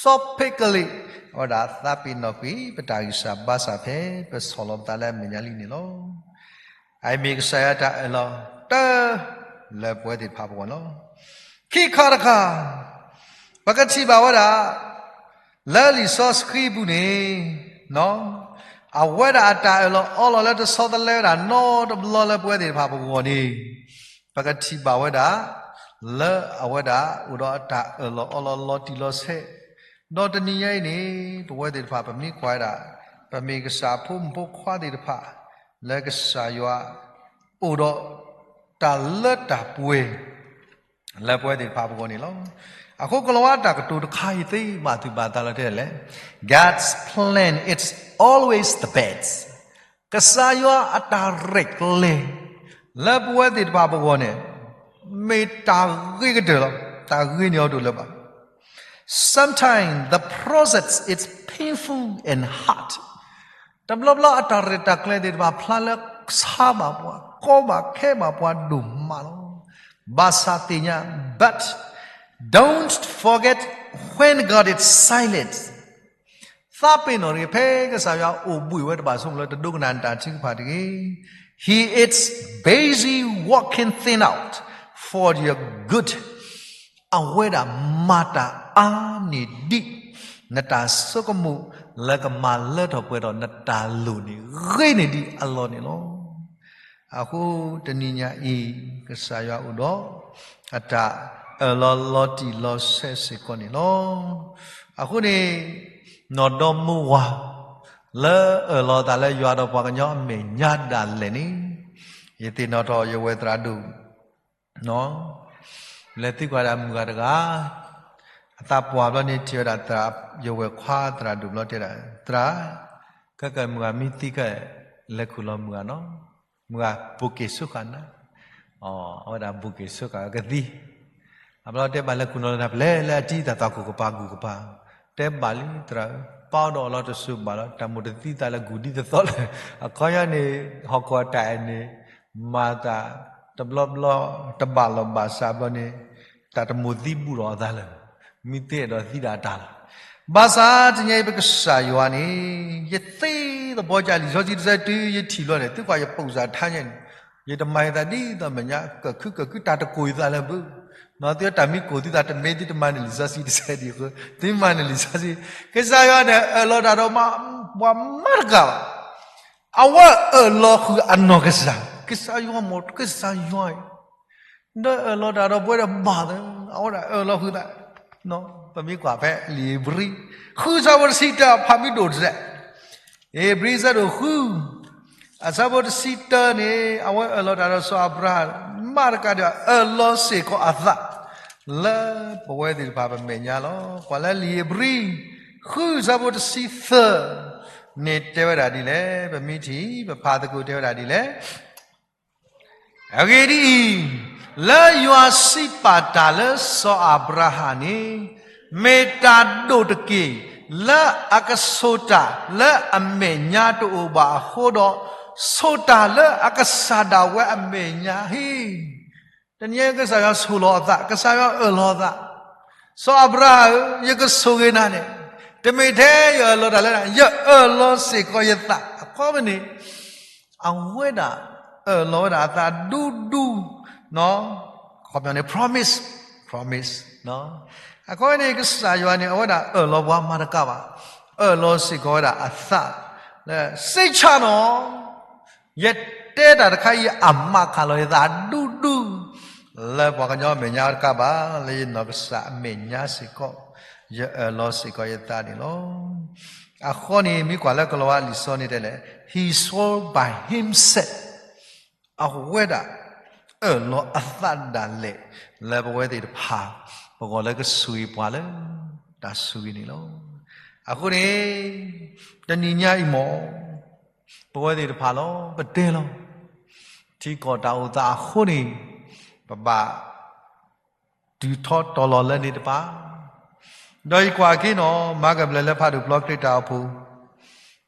စီၤဖ့းကလံး အဝဲဒၣ်သးပ့ၤနီၣ်ကွံာ် ပတၢ်ဂံၢ်စၢ်ဘါစၢ်ဖဲ ပဆီၣ်လီၤပသးလၢအမဲာ်ညါလံန့ၣ်လီၤ. အအံၤမ့ၢ်ကစၢ်ယွၤတၢ်အၢၣ်လီၤတၢ် လၢပဝဲသ့ၣ်တဖၣ်ပဂီၢ်လီၤ. ခံခါတခါ ပကထံၣ်ဘၣ်ဝဲဒၣ် လၢလံာ်စီဆှံပူၤန့ၣ် အဝဲဒၣ်အတၢ်အၢၣ်လီၤအီလီၤလၢတဆီတလဲဝဲဒၣ်နီတဘျီလၢပဝဲသ့ၣ်တဖၣ်ပဂီၢ်န့ၣ် ပကထံၣ်ဘၣ်ဝဲဒၣ် လၢအဝဲဒၣ်အိၣ်ဒီးအတၢ်အၢၣ်လီၤအီလီၤလီၤတံၢ်လီၤဆဲး, ဒီးတနံၤညါအံၤန့ၣ် ပဝဲသ့ၣ်တဖၣ် ပမ့ၢ်ကွၢ်ဝဲဒၣ် ပမ့ၢ်ကစၢ်ဖိမုၣ်ဖိခွါသ့ၣ်တဖၣ် လၢကစၢ်ယွၤအိၣ်ဒီးတၢ်လၢတၢ်ပှဲၤ လၢပဝဲသ့ၣ်တဖၣ်ပဂီၢ်န့ၣ်လီၤ. အဃိ ကလီၤဝါတၢ်ကတိၤတခါအံၤ သ့ဘၣ်သုဘၣ်သးလီၤတဲာ်လဲၣ်, God's plan is always the best. ကစၢ်ယွၤအတၢ်ရဲၣ်ကျဲၤ လၢပဝဲသ့ၣ်တဖၣ်ပဂီၢ်န့ၣ် မ့ၢ်တၢ်ဂ့ၤကတၢၢ်လီၤ. တၢ်ဂ့ၤန့ၢ်အီၤဒိၣ်လၢၤဘၣ်. Sometimes the process is painful and hard. တဘျီဘျီအတၢ်ရဲၣ်တၢ်ကျဲၤသ့ၣ်တဖၣ် ဖျါလၢဆါဘၣ်ပှၤ ကီဘၣ်ခဲဘၣ်ပှၤဒိၣ်မးလီၤ. ဘၣ်ဆၣ်သ့ၣ်ညါ but don't forget when God is silent. သးပ့ၤနီၣ်တဂ့ၤ ဖဲကစၢ်ယွၤအိၣ်ဘှံးဝဲတဘၣ်ဆိကမိၣ်လၢ တဒိကနၣ်နတၢ်ထုကဖၣ်တဂ့ၤ, He is busy working things out for your good. အဝဲဒၣ်မၤတၢ်အါန့ၢ်ဒံး နတၢ်ဆိကမိၣ်လၢကမၤလၢထီၣ်ပှဲၤထီၣ်နတၢ်လိၣ်န့ၣ် ဂ့ၤန့ၢ်ဒံးအလီၢ်န့ၣ်လီၤ. အဃိတနံၤညါအံၤ ကစၢ်ယွၤအိၣ်ဒီး အတၢ်အၢၣ်လီၤလီၤတံၢ်လီၤဆဲးစ့ၢ်ကီးန့ၣ်လီၤ. အဃိန့ၣ် နီၢ်ဒီမါဝၤ လၢအၢၣ်လီၤအသးလၢယွၤဒီးပှၤကညီအမဲာ်ညါဒၣ်လဲာ်န့ၣ် ယသ့ၣ်နီၣ်ထီၣ်ယဝဲၢ်သရၣ်ဒိၣ် လဲၤသံကွၢ်ဒၣ်မုၢ်ဂၤတဂၤ, အသးပှၢ်ဘျီန့ၣ် ထံၣ်ဝဲဒၣ်သရၣ်, ယဝဲၢ်ခွါသရၣ်ဒိၣ်ဘျီတဲဒၣ်, သရၣ်, ခဲကနံၣ်မုၢ်ဂၤမ့ၢ်သံခဲအံၤ လဲၤခူၣ်လီၤမုၢ်ဂၤနီၤ, မုၢ်ဂၤဘူးက့ၤဆိဃာ်နၤ, အဝဲဒၣ်ဘူးက့ၤဆိဃာ်ကသံ, အဘျီတဲဘၣ်လဲၤခူၣ်လီၤနၤဖဲလဲၣ် လၢအတံၤသးသီၣ်ခိၣ်ကပၤဂုၢ်ကပၤ, တဲဘၣ်လံသရၣ်ဧၢ, ပၢ်ဒီးအီၤလီၤတစိၤဘၣ်လီၤ, တၢ်မိၣ်တသံသးလၢဂုၢ်ဒ်သိးသိးလၢ အခီပညီန့ၣ် ဟီၣ်ခိၣ်အတၢ်အဲၣ်န့ၣ် မၤသးတဘျီဘျီ တဘၣ်လီၢ်ဘၣ်စးဘျီန့ၣ် တၢ်တမိၣ်သံဘူးဒီးအသးလၢၤ, မ့ၢ်သ့အဲၣ်ဒိးသံဒၣ်တၢ်လီၤ. ဘၣ်ဆၣ်တနံၤအံၤပကစၢ်ယွၤန့ၣ် ယသ့သဘီကၢ် လံာ်စီဆှံတဆၢတုၤယထံၣ်လီၤန့ၣ် သုကွၢ်ယပိာ်စၢ်ထါညါန့ၣ် ယတမၤယသးဒ်သိးမဲာ်ညါ ကၢၢ်ခုကၢၢ်ခု တၢ်တကိၢ်ယသးလၢၤဘၣ်, နီၢ်သုတၢ်မံကိၢ်သုသးတမ့ၢ်သုတမၤန့ၢ်လံာ်စီဆှံတဆၢဒံးအဃိ သုမၤန့ၢ်လံာ်စီဆှံ, ကစၢ်ယွၤန့ၣ် အၢၣ်လီၤတၢ်ဒီးပှၤမၤတကးဘၣ် အဝဲအၢၣ်လီၤဃုာ်အနီၢ်ကစၢ်, ကစၢ်ယွၤမ့ၢ်ကစၢ်ယွၤအံၤ, ဒီးအၢၣ်လီၤတၢ်ဒီးပဝဲဒၣ်ဘၣ်သၢ, အဝဲဒၣ်အၢၣ်လီၤဃုာ်သး, ပမ့ၢ်ကွၢ်ဖဲလံာ်ဧ့ၤဘြံၤ ဃုဆၢဖိတဆံတၢ ဖးမံၤဒိၣ်တစဲး, ဧ့ၤဘြံၤဆၢဒိၣ်ဃု အဆၢဖိတဆံတၢန့ၣ် အဝဲအၢၣ်လီၤတၢ်ဒီးစီၤအၤဘြၤဟၣ် မးတကးဒီး အၢၣ်လီၤစ့ၢ်ကီးအသး လၢပဝဲသ့ၣ်တဖၣ်ပမဲာ်ညါလီၤ. ကွၢ်လၢလံာ်ဧ့ၤဘြံၤ ဃုဆၢဖိတဆံသၢန့ၣ်တဲဝဲဒၣ်ဒ်လဲၣ်, ပမ့ၢ်ထံၣ် ပဖးသကိးတဲဝဲဒၣ်ဒ်လဲၣ်. အဂ့ၢ်ဒ်အံၤ, လၢယွၤစံးပာ်တၢ်လၢစီၤအၤဘြၤဟၣ်န့ၣ်, မ့ၢ်တၢ်ဒိၣ်တက့ၢ် လၢအကဆိၣ်တၢ်လၢအမဲာ်ညါတအိၣ်ဘၣ်အဃိဒီး, ဆိၣ်တၢ်လၢအကစၢ်ဒၣ်ဝဲအမဲာ်ညါဟ့ၣ် တနံၤအံၤကစၢ်ယွၤဆိၣ်လီၤအသး, ကစၢ်ယွၤအၢၣ်လီၤအသး, စီၤအၤဘြၤဟၣ်ဧၢ, ယကဆိၣ်ဂ့ၤနၤန့ၣ်, တမ့ၢ်ထဲယအၢၣ်လီၤတၢ်လၢနၤ, ယအၢၣ်လီၤစ့ၢ်ကီးယသး, အခီပညီန့ၣ် အဝဲဒၣ်အၢၣ်လီၤဝဲဒၣ်အသးဒူဒူ, အခီပညီန့ၣ် promise, promise, အခီပညီန့ၣ် ကစၢ်ယွၤန့ၣ် အဝဲဒၣ်အၢၣ်လီၤပှၤမၤတကးဘၣ်, အၢၣ်လီၤစ့ၢ်ကီးဝဲဒၣ်အသး, လၢ စိတ်ချနော် ယတဲတၢ်တခါအံၤ အမၤခးလီၤယသးဒူဒူ, လၢပှၤကညီအမဲာ်ညါတကးဘၣ်, လၢယနီၢ်ကစၢ်အမဲာ်ညါစ့ၢ်ကီး, ယအၢၣ်လီၤစ့ၢ်ကီးယသးန့ၣ်လီၤ. အဃိန့ၣ် မ့ၢ်ကွၢ်လၢကလီၤဝါလံာ်စီန့ၣ်တဲလဲၣ်, He swore by himself, အဝဲဒၣ်အၢၣ်လီၤအသးဒၣ်လဲာ် လၢပဝဲသ့ၣ်တဖၣ် ပဂီၢ်လၢကဆိၣ်ဂ့ၤပှၤလၢ တၢ်ဆိၣ်ဂ့ၤန့ၣ်လီၤ. အဃိန့ၣ် တနံၤညါအံၤမ့ၢ် ပဝဲသ့ၣ်တဖၣ်လီၤ ပတဲလီၤ, ထံကီၢ်တၢ်အိၣ်သးအဃိန့ၣ် ပဘၣ်တုၤထီတီၤလီၤလၢန့ၣ်တပၤ, ဒီးယကွၢ်က့ၤနီၤ မၤကဘျၢၣ်လၢဖးဒိၣ်ပျီခရံာ်တၢ်အိၣ်ဖှိၣ်,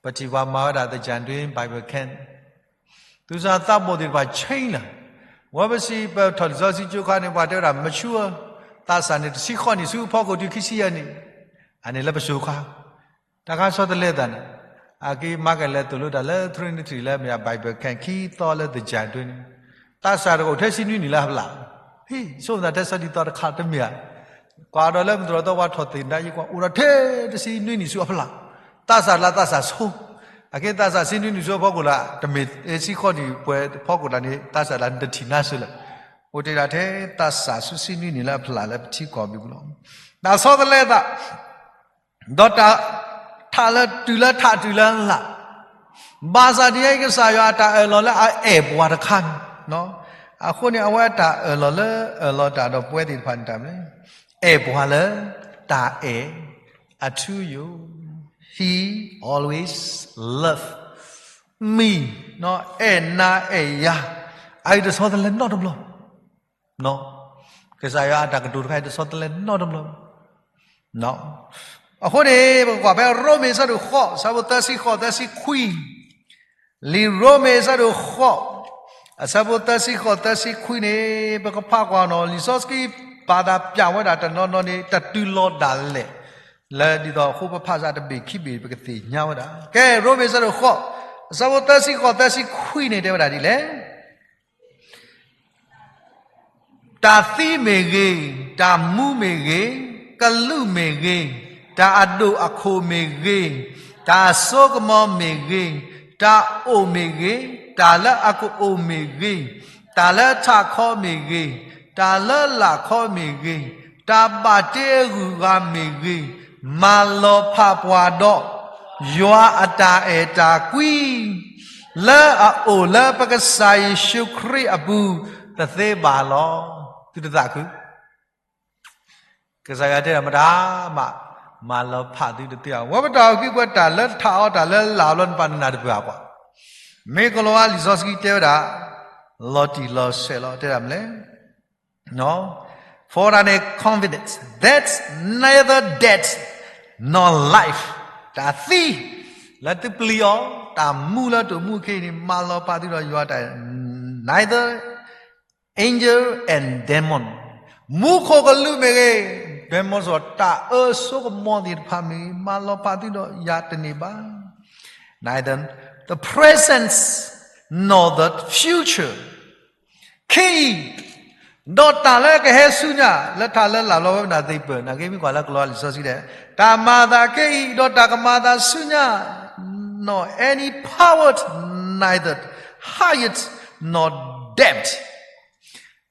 ပထံၣ်ပှၤမၤဝဲဒၣ် သင်္ကြန်တွင်း Bible Camp, သုးစၢ်သးဘိၣ်သ့ၣ်တဖၣ် change လီၤ. ဝဲပစံးပထီၣ်လံာ်စီဆှံကၠိခါန့ၣ် ပှၤတဲဝဲဒၣ် mature, သးစၢ်န့ၣ် တဆံဃိးနံၣ်ဆူအဖီခိၣ်တုၤခံဆံယဲၢ်နံၣ်, အန့ၣ်လၢပစိၤခါ တၢ်ခါဆီတလဲသးန့ၣ်, အက့ၤမၤကလဲၤသိၣ်လိတၢ်လၢ Trinity လၢမ့ၢ် Bible Camp ခံသီလၢ သင်္ကြန်တွင်း န့ၣ်, သးစၢ်တဂၤအိၣ်ထဲဆံနွံနံၣ်လၢအဖျၢၣ်, ဟံၣ် ဆိကမိၣ်သးထဲဆီဒံသီတခါတမ့ၢ်ဧါ, ကွၢ်ဒီးလၢမုၢ်တြီၢ်သီပှၤထီၣ်သ့ၣ်ဒါယံၤကွၢ် အိၣ်ဒီးထဲတဆံနွံနံၣ်ဆူအဖျၢၣ်, သးစၢ်လၢသးစၢ်ဆိ, အက့ၤသးစၢ်ဆံနွံနံၣ်ဆူအဖီခိၣ်လၢ တမ့ၢ်ဆံဃိးနံၣ်ပှဲၤဖီခိၣ်လၢန့ၣ် သးစၢ်လၢနတထံၣ်နါစၢၤလၢၤ အိၣ်တ့ၢ်ဒၣ်ထဲသးစၢ်ဆူဆံနွံနံၣ်လၢအဖျါလၢပထံကီၢ်ဘံဘူလိၣ်, တၢ်ဆီတလဲသး ဒီးတၢ်ထးလၢတုၤလၢထးတုၤလၢလၢ်, ဘၣ်ဆၣ်ဒ်အံၤ ကစၢ်ယွၤအတၢ်အၢၣ်လီၤလၢအအဲၣ်ပှၤတခါန့ၣ်, အဃိန့ၣ် အဝဲအတၢ်အၢၣ်လီၤလၢအၢၣ်လီၤတၢ်ဒီးပဝဲသ့ၣ်တဖၣ်န့ၣ်တၢ်မနုၤလဲၣ်, အဲၣ်ပှၤလၢ တၢ်အဲၣ်အထူအယိာ်, He always love me, အဲၣ်နၤအဲၣ်ယၤ, အအံၤတဆီတလဲနီတဘျီ ကစၢ်ယွၤအတၢ်ကတိၤတခါအံၤတဆီတလဲနီတဘျီ. အဃိန့ၣ် ပကကွၢ်ဖဲရိမ့ၤအဆၢဒိၣ်ဃိး အဆၢဖိသၢဆံဃိးသၢဆံခွံ, လံာ်ရိမ့ၤအဆၢဒိၣ်ဃိး အဆၢဖိသၢဆံဃိးသၢဆံခွံန့ၣ် ပကဖးကွၢ်နီၤ လံာ်စီဆှံဘၣ်သးပျၢ်ဝဲဒၣ်တနီၤနီၤန့ၣ် တတုၤလီၤဒၣ်လဲာ် လၢဒ်သိးအဃိပဖးစးတဘ့ၣ်ခံဘ့ၣ် ပကသ့ၣ်ညါဝဲဒၣ်. ကဲ ရိမ့ၤအဆၢဒိၣ်ဃိး အဆၢဖိသၢဆံဃိးသၢဆံခွံန့ၣ် တဲဝဲဒၣ်ဒ်လဲၣ်. တၢ်သံမ့ၢ်ဂ့ၤ, တၢ်မူမ့ၢ်ဂ့ၤ, ကလူးမ့ၢ်ဂ့ၤ, တၢ်အဒိၣ်အခိၣ်မ့ၢ်ဂ့ၤ, တၢ်အစိကမီၤမ့ၢ်ဂ့ၤ, တၢ်အိၣ်မ့ၢ်ဂ့ၤ, တၢ်လၢအကအိၣ်မ့ၢ်ဂ့ၤ, တၢ်လၢထးခီမ့ၢ်ဂ့ၤ, တၢ်လၢလာ်ခီမ့ၢ်ဂ့ၤ, တၢ်ဘၣ်တ့အဂုၤအဂၤမ့ၢ်ဂ့ၤ, မၤလီၤဖးပှၤဒီး ယွၤအတၢ်အဲၣ်တၢ်ကွံ လၢအအိၣ်လၢပကစၢ်ယ့ၣ်ၡူးခရံာ်အပူၤ တသ့ဘၣ်လီၤ. သုတသးခု ကစၢ်ယွၤတဲဒၣ်မတၤမး, မၤလီၤဖးသုတသ့ဘၣ်. ဝဲပတၢ်အုၣ်က့ၤပှၤတၢ်လၢထးအီၤ တၢ်လၢလာ်လီၤနပၢ်နနၢ်တပၢၢ်အပှၤ, မ့ၢ်ကလီၤဝါလံာ်စီဆှံတဲဝဲဒၣ် လီၤတံၢ်လီၤဆဲးလီၤ တဲဒၣ်မလဲၣ်. For an confidence that neither death nor life, တၢ်သံ လၢသုပျံၤအီၤ, တၢ်မူလၢတၢ်မူခဲအံၤန့ၣ် မၤလီၤဖးသုဒီးယွၤတၢ် neither angel and demon, မူခိၣ်ကလူးမ့ၢ်ဂ့ၤ, demon စီၤ တၢ်အၢစိကမီၤသ့ၣ်တဖၣ်မ့ၢ်ဂ့ၤ, မၤလီၤဖးသုဒီးယွၤတန့ၢ်ဘၣ်. Neither the present nor the future, ခဲအံၤ ဒီးတၢ်လၢကဟဲဆူညါ လၢထးလၢလာ်လီၤဝဲမနုၤသ့ၣ်ပၢၢ် နာ်က့မ့ၢ်ကွၢ်လၢကလီၤဝါလံာ်စီဆှံတဲ, တၢ်မၤအသးခဲအံၤ ဒီးတၢ်ကမၤအသးဆူညါ, nor any power, neither height nor depth,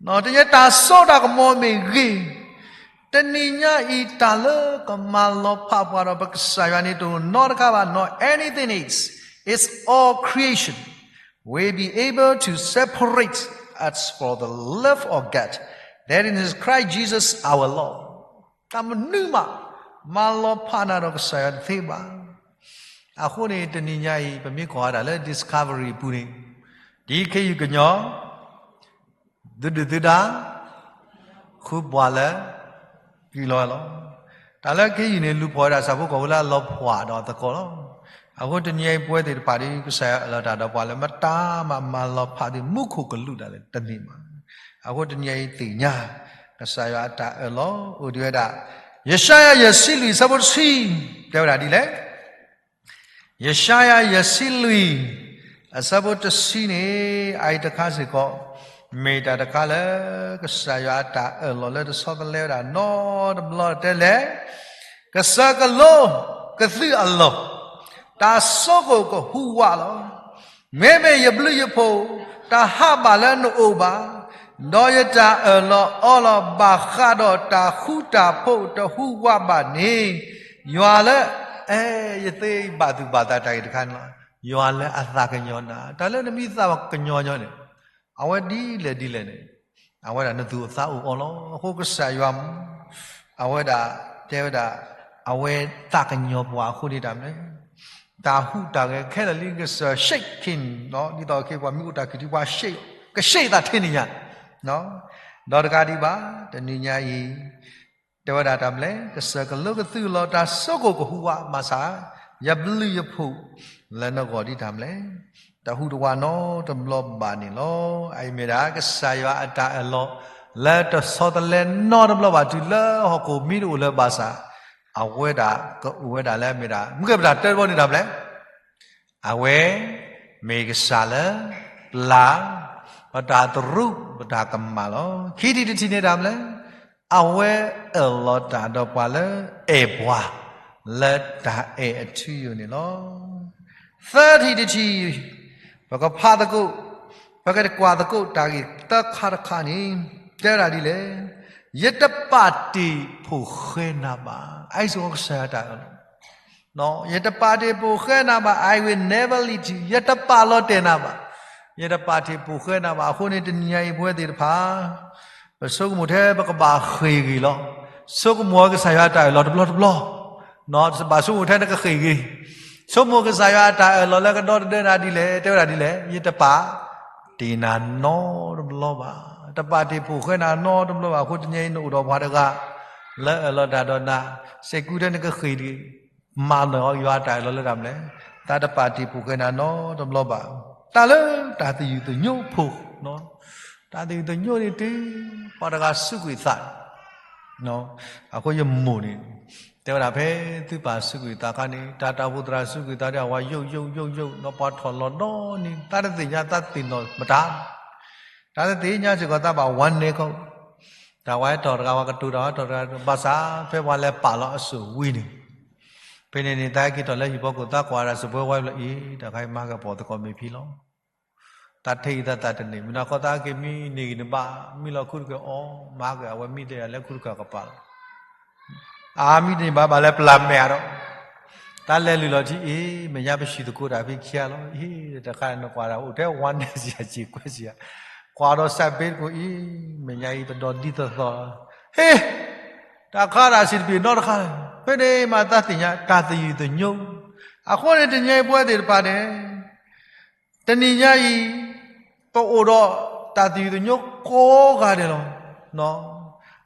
တၢ်စိတၢ်ကမီၤမ့ၢ်ဂ့ၤ, တနံၤညါအံၤ တၢ်လၢကမၤလီၤဖးပှၤဒီးပကစၢ်ယွၤန့ၣ် တအိၣ်နီတခါဘၣ်, nor anything is, is all creation will be able to separate us from the love of God that is in Christ Jesus our Lord. တၢ်မနုၤမး မၤလီၤဖးနၤဒီးကစၢ်ယွၤတသ့ဘၣ်. အဃိန့ၣ် တနံၤညါအံၤ ပမ့ၢ်ကွၢ်ဝဲဒၣ်လၢ Discovery အပူၤန့ၣ်, ဒ်ခ့ယုၢ်ကညီ သုဒုၣ်သုဒါ ဃုပှၤလၢ ကံၢ်လီၤလီၤ. တၢ်လၢခ့ယုၢ်န့ၣ် လူၤဖှီၣ်ဝဲဒၣ်ဆၣ်ဖိကီၢ်ဖိလၢအလီၤဖှီၣ်ဒီးအသကိးလီၤ. အဃိတနံၤအံၤ ပဝဲသ့ၣ်တဖၣ်ဒီး ကစၢ်ယွၤအၢၣ်လီၤတၢ်ဒီးပှၤလၢမတၤမး မၤလီၤဖးဒ်မူခိၣ်ကလူးဒၣ်လဲာ်တန့ၢ်ဘၣ်. အဃိတနံၤအံၤသ့ၣ်ညါ ကစၢ်ယွၤအတၢ်အၢၣ်လီၤအိၣ်ဒံးဝဲဒၣ်, ယၡါယၤယဲၢ်ဆံလွံၢ် အဆၢဖိတဆံ တဲဝဲဒၣ်ဒ်လဲၣ်. ယၡါယၤယဲၢ်ဆံလွံၢ် အဆၢဖိတဆံန့ၣ် အအံၤတခါစ့ၢ်ကီး မ့ၢ်တၢ်တခါလၢ ကစၢ်ယွၤအတၢ်အၢၣ်လီၤလၢတဆီတလဲဝဲဒၣ်နီတဘျီတဲလဲၣ်, ကစၢၢ်ကလိကသုးအလီၢ်, တၢ်ဆိကမိၣ်ကဟူးဝးလီၤ. မ့မ့ၢ်ယဘျုးယဖှိၣ် တဟးဘၣ်လၢနအိၣ်ဘၣ်, ဒီးယတၢ်အၢၣ်လီၤအီလီၤဘၣ်ဃးဒီးတၢ်ဃူတၢ်ဖိးတဟူးဝးဘၣ်န့ၣ်, ယွၤလၢ အဲ ယသ့ဘၣ်သူၣ်ဘၣ်သးတၢ်ဂ့ၢ်တခါန့ၣ်လီၤ. ယွၤလၢအသးကညီၤနၤ, တၢ်လၢနမ့ၢ်သးကညီၤညီန့ၣ် အဝဲဒ်လဲၣ်ဒ်လဲၣ်န့ၣ် အဝဲဒၣ်နသူၣ်အိၣ်သးအိၣ်အီၤလီၤ. အဃိကစၢ်ယွၤ အဝဲဒၣ်တဲဝဲဒၣ် အဝဲသးကညီၤပှၤအဃိန့ၣ်တၢ်မနုၤလဲၣ်, တၢ်ဟူးတၢ်ဂဲၤခဲလၢာ်လံကစၢၢ် shaking လီၤ. ဒ်သိးက့ၤပှၤမ့ၢ်အိၣ်တၢ်ခံးထံးပှၤ shake က shake သးထဲန့ၣ်ညါ, ဒီးတကးဒံးဘၣ် တနံၤညါအံၤ တဲဝဲဒၣ်တၢ်မနုၤလဲၣ်, ကစၢၢ်ကလိကသုးလီၤ တၢ်ဆိကမိၣ်ကဟူးဝးမးဆၣ်, ယဘျုးယဖှိၣ်လၢနဂီၢ်ဒ်တၢ်မနုၤလဲၣ်, တဟူးတဝးနီတဘျီဘၣ်န့ၣ်လီၤ. အအံၤမ့ၢ်ဒၣ် ကစၢ်ယွၤအတၢ်အၢၣ်လီၤ လၢတဆီတလဲနီတဘျီဘၣ် တုၤလၢဟီၣ်ခိၣ်မ့ၢ်တအိၣ်လၢၤဘၣ်ဆၣ်, အဝဲဒၣ်ကအိၣ်ဝဲဒၣ်လၢအမ့ၢ်ဒၣ် မုၢ်ကဲၣ်ပတၢ်တၢတဘီန့ၣ်တၢ်မနုၤလဲၣ်, အဝဲ မ့ၢ်ကစၢ်လၢ ပျၢ် ပတၢ်သရူး ပတၢ်ကမၣ်လီၤ. ခံထံၣ်တထံၣ်န့ၣ်တၢ်မနုၤလဲၣ်, အဝဲအၢၣ်လီၤတၢ်ဒီးပှၤလၢအဲၣ်ပှၤ လၢတၢ်အဲၣ်အထူအယိာ်န့ၣ်လီၤ. သၢထံၣ်တထံၣ် ပကဖးသကိး ပကကွၢ်သကိးတၢ်ဂ့ၢ်သၢခါတခါန့ၣ် တဲဝဲဒၣ်ဒ်လဲၣ်, ယတပာ်တ့ၢ်ဖိၣ်ဃဲနၤဘၣ်. အအံၤစ့ၢ်ကီးကစၢ်ယွၤတၢ်အၢၣ်လီၤ, ယတပာ်တ့ၢ်ဖိၣ်ဃဲနၤဘၣ်, I will never leave you, ယတပာ်လီၤတဲာ်နၤဘၣ်, ယတပာ်တ့ၢ်ဖိၣ်ဃဲနၤဘၣ်. အဃိန့ၣ် တနံၤညါအံၤပဝဲသ့ၣ်တဖၣ် ပဆိကမိၣ်ထဲပကဘၣ်ဃ့ၢ်ဂ့ၤလီၤ. ဆိကမိၣ်ကစၢ်ယွၤတၢ်အၢၣ်လီၤတဘျီတဘျီ, ဘၣ်ဆိကမိၣ်ထဲနကဃ့ၢ်ဂ့ၤ, ဆိကမိၣ်ကစၢ်ယွၤအတၢ်အၢၣ်လီၤလၢကဒီတဒၢနၤဒ်လဲၣ်, တဲဝဲဒၣ်ဒ်လဲၣ်, ယတပာ်တ့ၢ်နၤနီတဘျီဘၣ်, တပာ်တ့ၢ်ဖိၣ်ဃဲနၤနီတဘျီဘၣ်. အဃိတနံၤညါအံၤနအိၣ်ဒီးပှၤတဂၤ လၢအအၢၣ်လီၤတၢ်ဒီးနၤ, စ့ၢ်ကီးထဲနကဃ့ၢ်ဂ့ၤ မၤနၢၤအီၤယွၤအတၢ်အၢၣ်လီၤလၢတၢ်မနုၤလဲၣ်, တၢ်တပာ်တ့ၢ်ဖိၣ်ဃဲနၤနီတဘျီဘၣ်. တၢ်လၢတၢ်သယုၢ်သညိဖိ, တၢ်သယုၢ်သညိန့ၣ်တုၤ ပှၤတဂၤစူးကွံာ်သး, အဃိယမိၢ်န့ၣ် တဲဝဲဒၣ်ဖဲသုပၢ်စူးကွံာ်သးအခါန့ၣ် တၢ်တၢ်အိၣ်ဖှိၣ်သရၣ်စူးကွံာ်သးဒီး အဝၤယိာ်ယိာ်ယိာ်ယိာ် ဒီးပှၤထီၣ်လီၤဒီနံၤ သးတသ့ၣ်ညါသးသ့ၣ်နီၣ်မတၤ တၢ်တသ့ၣ်ညါစ့ၢ်ကီးသးဘၣ်ဝါနဲခီ, တၢ်ဝဲထီၣ်တဂၤဝဲကတိၤတၢ်ဝဲထီၣ်တဂၤ ဘၣ်ဆၣ်ဖဲပှၤလဲၤပာ်လီၤအစိၣ်ဝံၤန့ၣ်, ဖဲန့ၣ်န့ၣ် သးဟဲက့ၤထီၣ်လၢဟံၣ်ဖိကီၢ်သးကွၢ်ဒၣ်စပွဲဝဲဘျီအံၤ တၢ်ခါအံၤမၤကပီၤသကိးမ့ၢ်ဖံလီၤ. တၢ်ထဲအံၤသးသးတန့ၢ် မ့ၢ်နီၢ်ခီသးက့ၤမံန့ၢ်ဂံၢ်နဘၣ် မံလီၤခူတကၢၢ်အီၤ မၤက့ၤအဝဲမံတ့ၢ်ယၤလၢခူတကၢၢ်ကပၤလီၤ. အါမံတန့ၢ်ဘၣ်ဘၣ်လၢပျၢ်မဲာ်အါဒီး တၢ်လဲၤလုၢ်လီၤထံအံၤ မဲာ်ညါပဆံၣ်သကိးတၢ်ဖဲခံဂၤလီၤ. အ့ တခါနကွၢ်ဒၣ်အိၣ်ထဲဝါနဲစံးစံးကွဲစံး, ကွၢ်ဒီးစးဘ့တကိးအံၤ မဲာ်ညါအံၤတဒီးဒ်သိးသိးလီၤ. ဟ့ တၢ်ခါဒၣ်စံးတပ့ၤနီတခါလၢၤ, ဖဲန့ၣ်မၤသးသ့ၣ်ညါ တၢ်သယုၢ်သညိ, အဃိန့ၣ်တနံၤညါအံၤပဝဲသ့ၣ်တဖၣ်န့ၣ် တနံၤညါအံၤ ပအိၣ်ဒီးတၢ်သယုၢ်သညိကိးဂၤဒဲးလီၤ.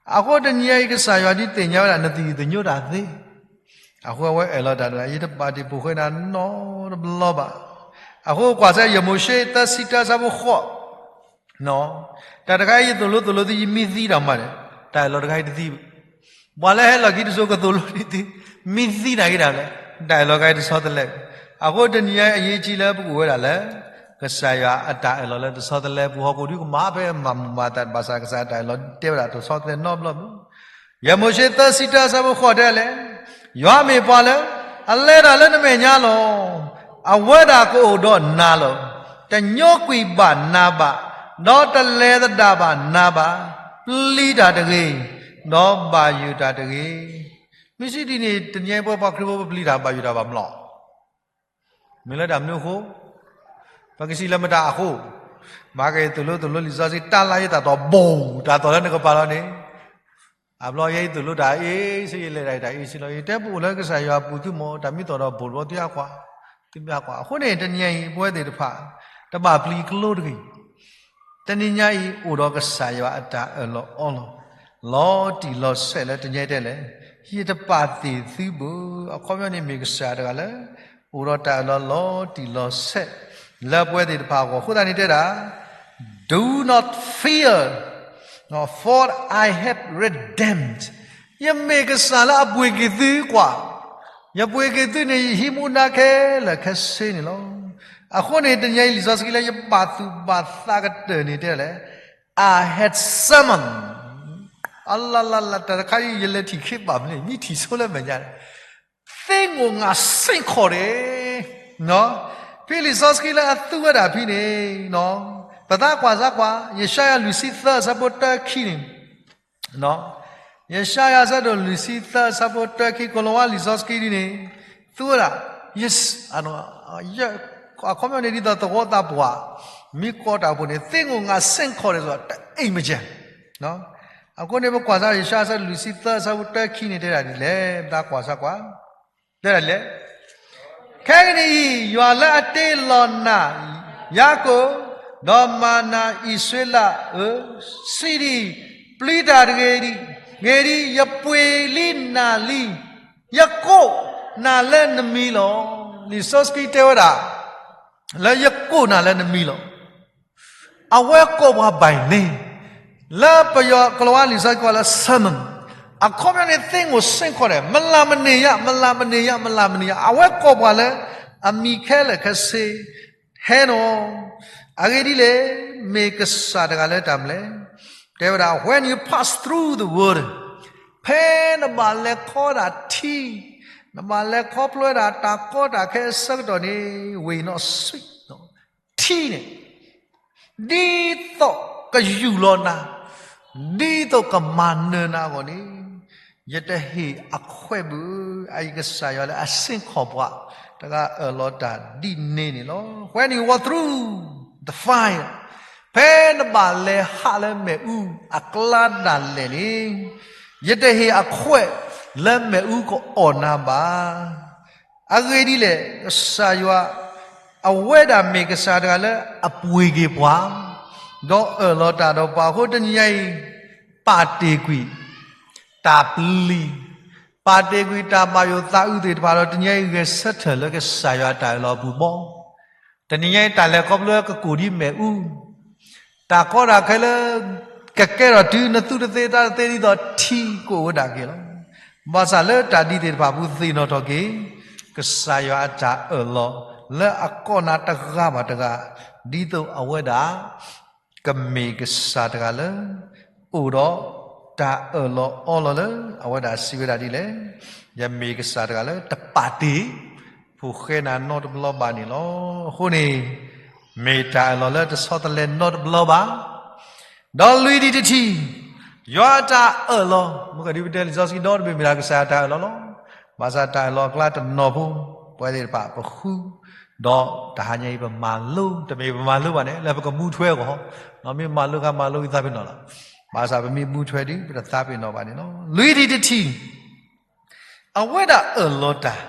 အဃိတနံၤညါအံၤ ကစၢ်ယွၤဒုးသ့ၣ်ညါဝဲဒၣ် နသယုၢ်သညိတၢ်သ့, အဃိအဝဲအၢၣ်လီၤတၢ်ဒီး ယတပာ်တ့ၢ်ဖိၣ်ဃဲနၤနီတဘျီဘၣ်. အဃိကွၢ်စ့ၢ် ယမိၤၡ့ သၢဆံတၢ ဆၢဖိဃိး, တၢ်တခါအံၤယသိၣ်လိသိၣ်လိသု ယမံသံတၢ်မးန့ၣ် တၢ်အၢၣ်လီၤတခါအံၤတသံဘၣ်. ပှၤလၢဟဲလီၤခံတစိၤကသိၣ်လိန့ၢ်သု မံသံတၢ်ဂ့ၤဒၣ်လဲာ်, တၢ်အၢၣ်လီၤတခါအံၤတဆီတလဲ. အဃိတနံၤညါအံၤအရေးကြီးလၢပကအိၣ်ဝဲဒၣ်လၢ ကစၢ်ယွၤအတၢ်အၢၣ်လီၤလၢတဆီတလဲပူၤ ဟီၣ်ခိၣ်ဒုကမၤဖဲမၤမူးမၤသး ဘၣ်ဆၣ်ကစၢ်အတၢ်အၢၣ်လီၤတဲဝဲဒၣ်တဆီတလဲနီတဘျီဘၣ်. ယမိၤၡ့ သၢဆံတၢ ဆၢဖိဃိး တဲလဲၣ်, ယွၤမ့ၢ်ပှၤလၢ အလဲၤတၢ်လၢနမဲာ်ညါလီၤ. အဝဲဒၣ်ကအိၣ်ဒီးနၤလီၤ. တညိကွံာ်ဘၣ်နၤဘၣ်, ဒီးတလဲၤသဒၣ်ဘၣ်နၤဘၣ်. ပျံၤတၢ်တဂ့ၤ, ဒီးဘၣ်ယိၣ်တၢ်တဂ့ၤ. မ့ၢ်စံးဒ်န့ၣ် တနံၤညါအံၤပဝဲပှၤခရံာ်ဖိ ပပျံၤတၢ်ဘၣ်ယိၣ်တၢ်ဘၣ်မးလီၤ. မ့ၢ်လၢတၢ်မနုၤအဃိ, ပကစံးလၢမတၤအဃိ, မၤက့ၤသိၣ်လိသိၣ်လိလံာ်စီဆှံ တၢ်လၢယသးတီၢ်ဘိၣ် တၢ်သီၣ်လၢနကပၤလီၤန့ၣ်, အဘျီယဲယသိၣ်လိတၢ်အ့ၣ်စ့ ယလဲၤတၢ်အံၤတၢ်အ့ၣ်စ့လီၤ. ယတဲပအိၣ်လၢကစၢ်ယွၤအပူၤသုမ့ၢ် တၢ်မ့ၢ်သီၣ်ဒီးဘိၣ်တဘျီ သုဟးကွၢ်, သုမ့ၢ်ဟးကွၢ်. အဃိန့ၣ် တနံၤညါအံၤ ပဝဲသ့ၣ်တဖၣ် တဘၣ်ပျံၤကလိတဂ့ၤ. တနံၤညါအံၤ အိၣ်ဒီးကစၢ်ယွၤအတၢ်အၢၣ်လီၤအီလီၤ, လီၤတံၢ်လီၤဆဲးလၢတနံၤညါအံၤတဲလဲၣ်, ယတပာ်တ့ၢ်သုဘၣ်. အခီပညီန့ၣ်မ့ၢ်ကစၢ်တဂၤလၢ အိၣ်ဒီးတၢ်အၢၣ်လီၤလီၤတံၢ်လီၤဆဲး လၢပဝဲသ့ၣ်တဖၣ်အဂီၢ်. အဃိသတးန့ၣ်တဲဒၣ်, Do not fear, for I have redeemed. ယမ့ၢ်ကစၢ်လၢအပှ့ၤက့ၤသုကွၢ်, ယပှ့ၤက့ၤသုန့ၣ် ယဟံးမူဒါခဲလၢာ်ခဲဆ့န့ၣ်လီၤ. အဃိန့ၣ် တနံၤညါအံၤ လံာ်စီဆှံလၢ ယဘၣ်သူၣ်ဘၣ်သးကတၢၢ်န့ၣ်တဲလဲၣ်, I have summoned, အလၤလၤလၤ တၢ်တခါအံၤ ယလဲၤထံၣ်ခ့ဘၣ်မနုၤလဲၣ် မ့ၢ်ထံၣ်ဆိလၢမဲာ်ညါန့ၣ်, သ့ၣ်ငိၣ်ငၣ်စ့ၢ်ကီးန့ၣ်, ဖဲလံာ်စီဆှံလၢအသူဝဲဒၣ်ဖဲန့ၣ်, ပသးကွၢ်စၢ်ကွၢ် ယၡါယၤလွံၢ်ဆံသၢ အဆၢဖိတၢခံန့ၣ်, ယၡါယၤအဆၢဒိၣ်လွံၢ်ဆံသၢ အဆၢဖိတၢခံ ကိၤလၤဝါလံာ်စီဆှံဒ်န့ၣ်, သူဝဲဒၣ်, အခီပညီန့ၣ် ဒ်သိးသဝီသးပှၢ် မ့ၢ်ကိးတၢ်အိၣ်ဖှိၣ်န့ၣ် သ့ၣ်ငိၣ်ငၣ်စ့ၢ်ကီးန့ၣ် တအိၣ်မးကဲ. အဃိန့ၣ် ပကွၢ်စၢ် ယၡါယၤအဆၢဒိၣ်လွံၢ်ဆံသၢ အဆၢဖိတၢခံန့ၣ် တဲဒၣ်ဒ်လဲၣ်, ပသးကွၢ်စၢ်ကွၢ် တဲဒၣ်ဒ်လဲၣ်, ခဲကနံၣ်အံၤ ယွၤလၢအတ့လီၤနၤ ယၤကိာ်, ဒီးမၤနၤအံၣ်စရ့လးဧၢ, စံးဒ်အံၤ, ပျံၤတၢ်တဂ့ၤ, ဂ့ၤဒ်အံၤ, ယပှ့ၤလံနၤလံ, ယကိးနၤလၢနမံၤလီၤ. လံာ်စီဆှံတဲဝဲဒၣ် လၢယကိးနၤလၢနမံၤလီၤ. အဝဲကိးပှၤ by name, လၢပယီၤကိၤလၤဝါလံာ်စီဆှံကိးလၢ summon, အခီပညီန့ၣ် သ့ၣ်ငိၣ်စ့ၢ်ကီးန့ၣ် မလၤမန့ၢ်ယၤ, မလၤမန့ၢ်ယၤ, မလၤမန့ၢ်ယၤ, အဝဲကိးပှၤလၢအမံၤခဲလၢာ်ခဲဆ့, ဟဲနီၤ, အဂ့ၢ်ဒ်လဲၣ်, မ့ၢ်ကစၢ်တဂၤလၢတၢ်မနုၤလဲၣ်, တဲဝဲဒၣ် when you pass through the water, ဖဲနဘᣣ်လဲၤခီဒၣ်ထံ, နဘၣ်လဲၤခီဖျိဝဲဒၣ်တၢ်ကီတၢ်ခဲအဆၢကတီၢ်န့ၣ် will not sink, ထံန့ၣ် ဒ်သိးကယူၢ်လီၤနၤ, ဒ်သိးကမၤနၢၤနၤအဂီၢ်န့ၣ်, ယတဟ့ၣ်အခွဲးဘၣ်, အအံၤကစၢ်ယွၤလၢအဆ့ၣ်နီၤပှၤ, တဂၤအၢၣ်လီၤတၢ်ဒ်န့ၣ်န့ၣ်လီၤ. When you walk through the fire, ဖဲနဘၣ်လဲၤဟးလၢမ့ၣ်အူအကျါဒၣ်လဲာ်န့ၣ်, ယတဟ့ၣ်အခွဲးလၢမ့ၣ်အူကအီၣ်နၤဘၣ်. အဂ့ၢ်ဒ်လဲၣ်, ကစၢ်ယွၤ အဝဲဒၣ်မ့ၢ်ကစၢ်တဂၤလၢအပှ့ၤက့ၤပှၤ, ဒီးအၢၣ်လီၤတၢ်ဒီးပှၤအဃိ တနံၤညါအံၤ ပာ်တ့ၢ်ကွံာ် တၢ်ပျံၤ, ပာ်တ့ၢ်ကွံာ်တၢ်ဘၣ်ယိၣ်သးအုးသ့ၣ်တဖၣ်ဒီး တနံၤညါအံၤဂဲၤဆၢထၢၣ်လၢကစၢ်ယွၤတၢ်အၢၣ်လီၤအပူၤဘီ, တနံၤညါအံၤတၢ်လဲၤခီဖျိကကိၣ်ဒ်မ့ၣ်အူ တၢ်ကီတၢ်ခဲလၢ ကကဲထီၣ်တုၤနသူတသ့တၢ်တသ့ ဒ်သိးထံကအိၣ်ဝဲဒၣ်က့ၤလီၤ. ဘၣ်ဆၣ်လၢတၢ်ဒ်သ့ၣ်တဖၣ်ပူၤသ့ၣ်နီၣ်ထီၣ်က့ၤ ကစၢ်ယွၤအတၢ်အၢၣ်လီၤ လၢအကိးနၤတဂၤဘၣ်တဂၤ, ဒ်သိးအဝဲဒၣ် ကမ့ၢ်ကစၢ်တဂၤလၢ အိၣ်ဒီးတၢ်အၢၣ်လီၤအီလီၤလၢ အဝဲဒၣ်စံးဝဲဒၣ်ဒ်လဲၣ်, ယမ့ၢ်ကစၢ်တဂၤလၢတပာ်တ့ၢ် ဖိၣ်ဃဲနၤနီတဘျီဘၣ်န့ၣ်လီၤ. အဃိန့ၣ် မ့ၢ်တၢ်အၢၣ်လီၤလၢတဆီတလဲနီတဘျီဘၣ်. ဒီးလွံၢ်ဒံးတထံၣ်, ယွၤအတၢ်အၢၣ်လီၤ, မ့ၢ်ကဒုးပတဲလံာ်စီဆှံဒီတဘ့ၣ်မ့ၢ်ဒၣ်ကစၢ်ယွၤတၢ်အၢၣ်လီၤလီၤ. ဘၣ်ဆၣ်တၢ်အၢၣ်လီၤအကျါတနီၤဖိ ပဝဲသ့ၣ်တဖၣ်ပဃု, ဒီးတဟါညါအံၤပမၤလိ, တမ့ၢ်ပမၤလိဘၣ်န့ၣ် လၢပကမူထွဲအဂီၢ်, မ့ၢ်မၤလိခါမၤလိဂံၢ်သးပ့ၤနီၣ်လီၤ. ဘၣ်ဆၣ်ပမ့ၢ်မူထွဲဒီး ပတသးပ့ၤနီၣ်ဘၣ်န့ၣ်လီၤ. လွံၢ်ဒံးတထံၣ် အဝဲဒၣ်အၢၣ်လီၤတၢ်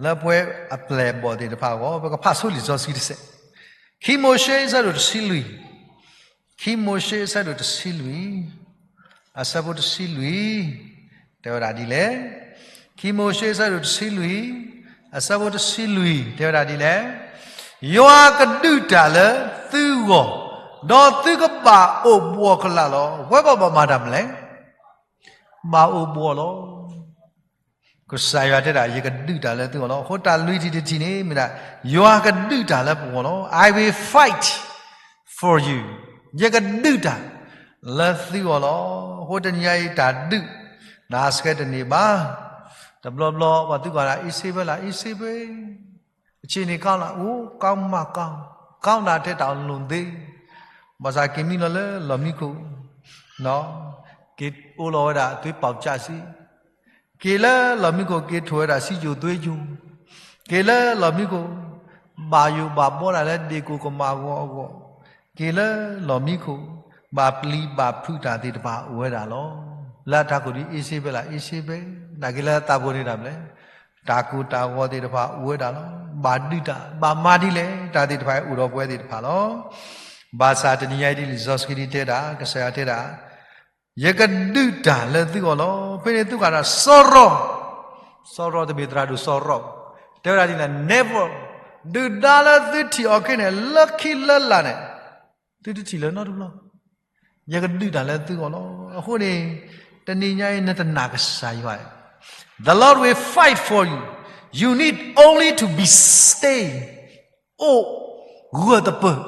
လၢပဝဲအပျဲၢ်အဘီၣ်သ့ၣ်တဖၣ်အဂီၢ် ပကဖးဆိလံာ်စီဆှံတစဲး, ခံမိၤၡ့အဆၢဒိၣ်တဆံလွံၢ်, ခံမိၤၡ့အဆၢဒိၣ်တဆံလွံၢ်, အဆၢဖိတဆံလွံၢ်, တဲဝဲဒၣ်ဒ်လဲၣ်, ခံမိၤၡ့အဆၢဒိၣ်တဆံလွံၢ်, အဆၢဖိတဆံလွံၢ် တဲဝဲဒၣ်ဒ်လဲၣ်, ယွၤကဒုးတၢ်လၢသုဂီၢ်, ဒီးသုကဘၣ်အိၣ်ဘှီၣ်ကလာ်လီၤ. ဝဲဘၣ်ဘၣ်မၤတၢ်မနုၤလဲၣ်, ဘၣ်အိၣ်ဘှီၣ်လီၤ. ကစၢ်ယွၤတဲဒၣ် ယကဒုးတၢ်လၢသုဂီၢ်လီၤ. အဃိတၢ်လွံၢ်ထံၣ်တထံၣ်န့ၣ် မ့ၢ်ဒၣ် ယွၤကဒုးတၢ်လၢပဂီၢ်လီၤ. I will fight for you. ယကဒုးတၢ်လၢသုဂီၢ်လီၤ. အဃိတနံၤညါအံၤတၢ်ဒုး နၤစှၤတန့ၢ်ဘၣ်. တဘျီဘျီ ပှၤသံကွၢ်နၤ အံးစ့ဘဲလၣ် အံးစ့ဘဲ အဆ့န့ၣ်ကီလၢ အိၣ် ကီမးကီ, ကီနၤထဲတၢ်လိၣ်သ့, ဘၣ်ဆၣ်က့ၤမံလီၤလၢလီၢ်မံခိၣ်, က့ၤအိၣ်လီၤဝဲဒၣ်သွ့ပီၣ်ကၠၣ်စံ, က့ၤလၢလီၢ်မံခိၣ် က့ၤထိၣ်ဝဲဒၣ်စံယိၣ်သွ့ယိၣ်, က့ၤလၢလီၢ်မံခိၣ် ဘၣ်ယိၣ်ဘၣ်ဘှီဒၣ်လၢဒ့ၣ်ကိၣ်ကမၣ်ဂီၤအဂီၢ်, က့ၤလၢလီၢ်မံခိၣ် ဘၣ်ပျံၤဘၣ်ဖုးတၢ်သ့ၣ်တဖၣ်အိၣ်ဝဲဒၣ်လီၤ. လၢအထးခိၣ်ဒ်အံးစ့ဘဲလၣ် အံးစ့ဘဲ, နာ်က့လၢအသးပူၤန့ၣ်တၢ်မနုၤလဲၣ်, တၢ်ကိၢ်တၢ်ဂီၤသ့ၣ်တဖၣ်အိၣ်ဝဲဒၣ်လီၤ. ဘၣ်ဒုးတၢ် ဘၣ်မၤဒ်လဲၣ် တၢ်သ့ၣ်တဖၣ်အံၤအိၣ်ဒီးပဝဲသ့ၣ်တဖၣ်လီၤ. ဘၣ်ဆၣ်တနံၤညါအံၤဒ်လံာ်စီဆှံဒ်တဲဒၣ် ကစၢ်ယွၤတဲဒၣ် ယကဒုးတၢ်လၢသုဂီၢ်လီၤ. ဖဲန့ၣ်သုကဒီးစီၤရီၣ်, စီၤရီၣ်တမ့ၢ်သရၣ်ဒိၣ်စီၤရီၣ်, တဲဝဲဒၣ်ဒ်လဲၣ် never, ဒုၣ်ဒါလၢသုထံၣ်အီၤခဲန့ၣ် လၢခံလၢလာ်န့ၣ် သုတထံၣ်လၢၤနီတဘျီ, ယကဒုးတၢ်လၢသုဂီၢ်လီၤ. အဃိန့ၣ် တနံၤညါအံၤနတနာ်ကစၢ်ယွၤ, the Lord will fight for you, you need only to be stay, အိၣ်ဂၢၢ်တပၢၢ်,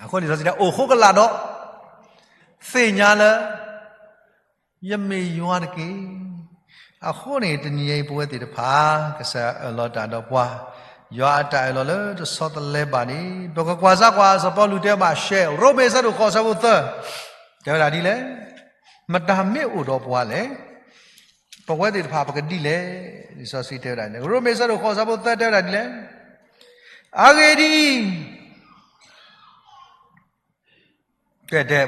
အဃိန့ၣ် လံာ်စီဆှံတဲ အိၣ်ဃိကလာ်ဒီး သ့ၣ်ညါလၢ ယမ့ၢ်ယွၤတက့ၢ်. အဃိန့ၣ် တနံၤအံၤပဝဲသ့ၣ်တဖၣ် ကစၢ်ယွၤအၢၣ်လီၤတၢ်ဒီးပှၤ, ယွၤအတၢ်အၢၣ်လီၤလၢတဆီတလဲဘၣ်န့ၣ် ပကကွၢ်စၢ်ကွၢ် စီၤပီလူးတဲဘၣ်ရှဲ ရိမ့ၤအဆၢဒိၣ်ဃိးအဆၢဖိသၢ, တဲဝဲဒၣ်ဒ်လဲၣ်, မတၤမ့ၢ်အိၣ်ဒီးပှၤလဲၣ်, ပဝဲသ့ၣ်တဖၣ်ပကဒ်လဲၣ်, လံာ်စီဆှံတဲဝဲဒၣ်န့ၣ် ရိမ့ၤအဆၢဒိၣ်ဃိးအဆၢဖိသၢတဲဝဲဒၣ်ဒ်လဲၣ်, အဂ့ၢ်ဒ်အံၤ တဲတဲ,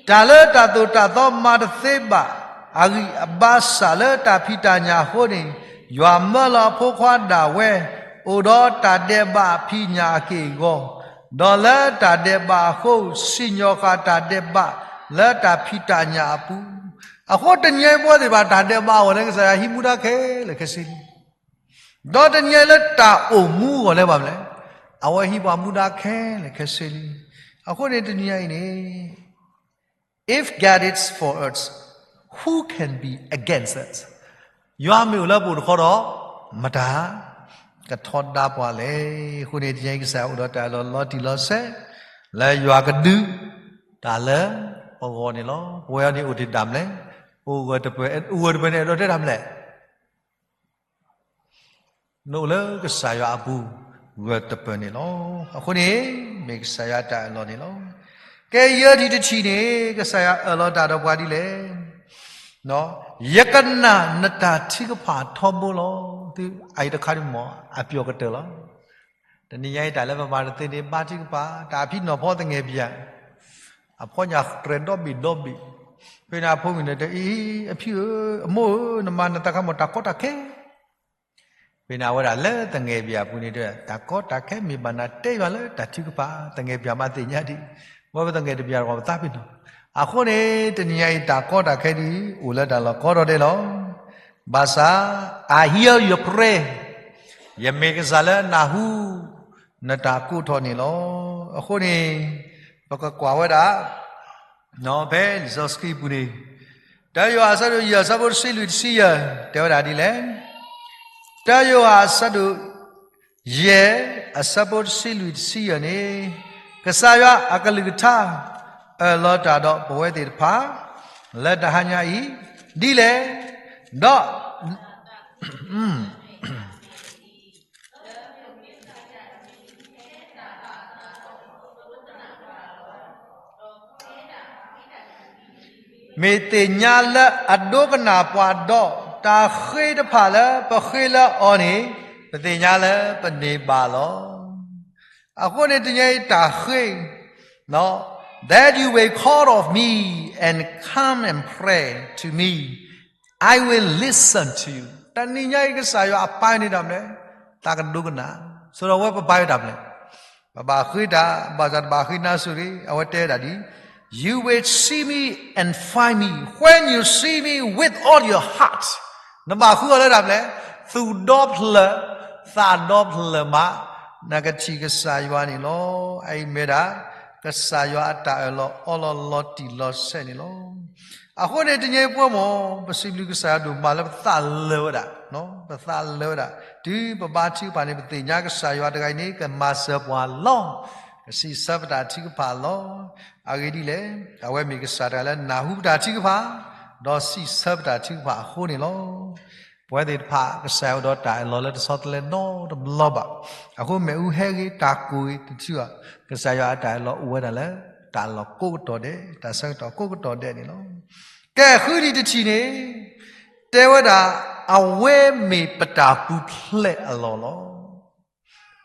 တၢ်လၢတၢ်သိၣ်တၢ်သီမၤတသ့ဘၣ်အဂံၢ်အဘါစၢ်လၢတၢ်ဖံးတၢ်ညၣ်အဃိန့ၣ်, ယွၤမၢလီၤအဖိခွါဒၣ်ဝဲ အိၣ်ဒီးတၢ်ဒဲးဘးဖံးညၣ်အက့ၢ်အဂီၤ, ဒီးလၢတၢ်ဒဲးဘးအဃိ စံၣ်ညီၣ်ဃာ်တၢ်ဒဲးဘးလၢတၢ်ဖံးတၢ်ညၣ်အပူၤ, အဃိတနံၤအံၤပဝဲသ့ၣ်တဖၣ်တၢ်ဒဲးဘးအဂီၢ်န့ၣ် ကစၢ်ယွၤဟံးမူဒါခဲလၢာ်ခဲဆ့လံ ဒီးတနံၤအံၤလၢတၢ်အိၣ်မူအဂီၢ်လၢဘၣ်မနုၤလဲၣ်, အဝဲဟံးပှၤမူဒါခဲလၢာ်ခဲဆ့လံ. အဃိန့ၣ်တနံၤအံၤန့ၣ် if God is for us, who can be against us? ယွၤမ့ၢ်အိၣ်လၢပအိၣ်တခီဒီး မတၤကထီဒါပှၤလဲၣ်. အဃိန့ၣ်တနံၤအံၤကစၢ်ယွၤအိၣ်ဒီးတၢ်အၢၣ်လီၤလီၤတံၢ်လီၤဆဲး လၢယွၤကဒုးတၢ်လၢပဂီၢ်န့ၣ်လီၤ. ပဝဲအံၤန့ၣ်အိၣ်တ့ၢ်တၢ်မနုၤလဲၣ်, အိၣ်ဂၢၢ်တပၢၢ်, အိၣ်ဂၢၢ်တပၢၢ်န့ၣ် အဲၣ်ဒိးတဲတၢ်မနုၤလဲၣ်, နအိၣ်လၢကစၢ်ယွၤအပူၤ ဂၢၢ်တပၢၢ်န့ၣ်လီၤ. အဃိန့ၣ် မ့ၢ်ကစၢ်ယွၤအတၢ်အၢၣ်လီၤန့ၣ်လီၤ. ကဲယဲၢ်ထံၣ်တထံၣ်န့ၣ် ကစၢ်ယွၤအၢၣ်လီၤတၢ်ဒီးပှၤဒ်လဲၣ်. ယကနာ်နတၢ်ထုကဖၣ်ထီဘိလီၤ. သုအအံၤတခါဒ်မ့ၢ် အပျီၣ်ကတၢၢ်လီၤ. တနံၤညါအံၤတၢ်လၢပမၤတသ့န့ၣ် ဘါထုကဖၣ်, တၢ်အဖံနီၢ်ဖီသငဲၣ်ပၠး, အဖီညၣ်တြဲၤဒီဘ့ၣ်ဒီဘ့ၣ်, ဖဲန့ၣ်အဖိမုၣ်န့ၣ်တဲအံၤ, အဖံဧၢ, အမိၢ်ဧၢ, နမၤနသးခါမ့ၢ်တၢ်ကီတၢ်ခဲ ဖဲန့ၣ်အဝဲဒၣ်လၢသငဲၣ်ပၠးအပူၤန့ၣ်တဲ, တၢ်ကီတၢ်ခဲမ့ၢ်ဘၣ်နၤ တဲယွၤလၢတၢ်ထုကဖၣ်, သငဲၣ်ပၠးမးသ့ၣ်ညါဒံး, ဝဲပသငဲၣ်တပၠးတဂီၤပသးပ့ၤနီၣ်, အဃိန့ၣ် တနံၤညါအံၤတၢ်ကီတၢ်ခဲဒ်အံၤ အိၣ်လၢတၢ်လီၢ်ကီထီၣ်ဒဲးလီၤ. ဘၣ်ဆၣ် I hear your prayer, ယမ့ၢ်ကစၢ်လၢနၢ်ဟူ နတၢ်ကိးထီၣ်န့ၣ်လီၤ. အဃိန့ၣ် ပကကွၢ်ဝဲဒၣ် ဖဲလံာ်စီဆှံပူၤန့ၣ်, တၢယိၤဟၣ်အဆၢဒိၣ်ယဲၢ်အဆၢဖိတဆံလွံၢ်တဆံယဲၢ် တဲဝဲဒၣ်ဒ်လဲၣ်. တၢယိၤဟၣ်အဆၢဒိၣ်ယဲၢ် အဆၢဖိတဆံလွံၢ်တဆံယဲၢ်န့ၣ်, ကစၢ်ယွၤအကလုၢ်ကထါ အၢၣ်လီၤတၢ်ဒီးပဝဲသ့ၣ်တဖၣ် လၢတဟါညါအံၤ ဒ်လဲၣ်, ဒီး မ့ၢ်သ့ၣ်ညါလၢအဒိကနၣ်ပှၤဒီး တၢ်ဃ့တဖၣ်လၢပဃ့လၢအီၤန့ၣ် ပသ့ၣ်ညါလၢပန့ၢ်ဘၣ်လီၤ. အဃိန့ၣ်တနံၤညါအံၤတၢ်ဃ့ that you will call of me and come and pray to me, I will listen to you. တနံၤညါအံၤကစၢ်ယွၤအပၢ်န့ၣ်တၢ်မနုၤလဲၣ်, သးကဒိကနၣ်, ဆိဒီးဝဲပပၢ်ဝဲတၢ်မနုၤလဲၣ်, ပဘၣ်ဃ့တၢ် ဘၣ်ဆၣ်တဘၣ်ဃ့နါစိၤရ့ၣ်, အဝဲတဲဝဲဒၣ်ဒ် You will seek me and find me when you seek me with all your heart. နဘၣ်ဃုအီၤလၢတၢ်မနုၤလဲၣ်, သူၣ်ဒီဖျၢၣ်, သးဒီဖျၢၣ်မး, နကထံၣ်ကစၢ်ယွၤန့ၣ်လီၤ. အအံၤမ့ၢ်ဒၣ် ကစၢ်ယွၤအတၢ်အၢၣ်လီၤအီလီၤလီၤတံၢ်လီၤဆဲးန့ၣ်လီၤ. အဃိန့ၣ်တနံၤအံၤပှၤမိၢ် ပစံးဘျုးကစၢ်ယွၤဒိၣ်မးလၢပသးလၢာ်ဝဲဒၣ်, ပသးလၢာ်ဝဲဒၣ်, တုၤပဘါထုကဖၣ်န့ၣ် ပသ့ၣ်ညါကစၢ်ယွၤတဂၤအံၤန့ၣ် ကမၤစၢၤပှၤလီၤ, ကစံးဆၢပတၢ်ထုကဖၣ်လီၤ. အဂ့ၢ်ဒ်လဲၣ်, အဝဲမ့ၢ်ကစၢ်တဂၤလၢနၢ်ဟူပတၢ်ထုကဖၣ်, ဒီးစံးဆၢပတၢ်ထုကဖၣ်အဃိန့ၣ်လီၤ. ပဝဲသ့ၣ်တဖၣ် ကစၢ်ယွၤအိၣ်ဒီးတၢ်အၢၣ်လီၤလၢတဆီတလဲနီတဘျီဘၣ်. အဃိမ့ၣ်အူဟဲဂ့ၤ တၢ်ကိၢ်ဂ့ၤတထံၣ်ဘၣ်, ကစၢ်ယွၤအတၢ်အၢၣ်လီၤအိၣ်ဝဲဒၣ်လၢ တၢ်လီၢ်ကိးကတီၢ်ဒဲး, တၢ်ဆၢကတီၢ်ကိးကတီၢ်ဒဲးန့ၣ်လီၤ. ကဲဃုနံၤတထံၣ်န့ၣ် တဲဝဲဒၣ် အဝဲမ့ၢ်ပတၢ်ပူၤဖျဲးအလီၢ်လီၤ.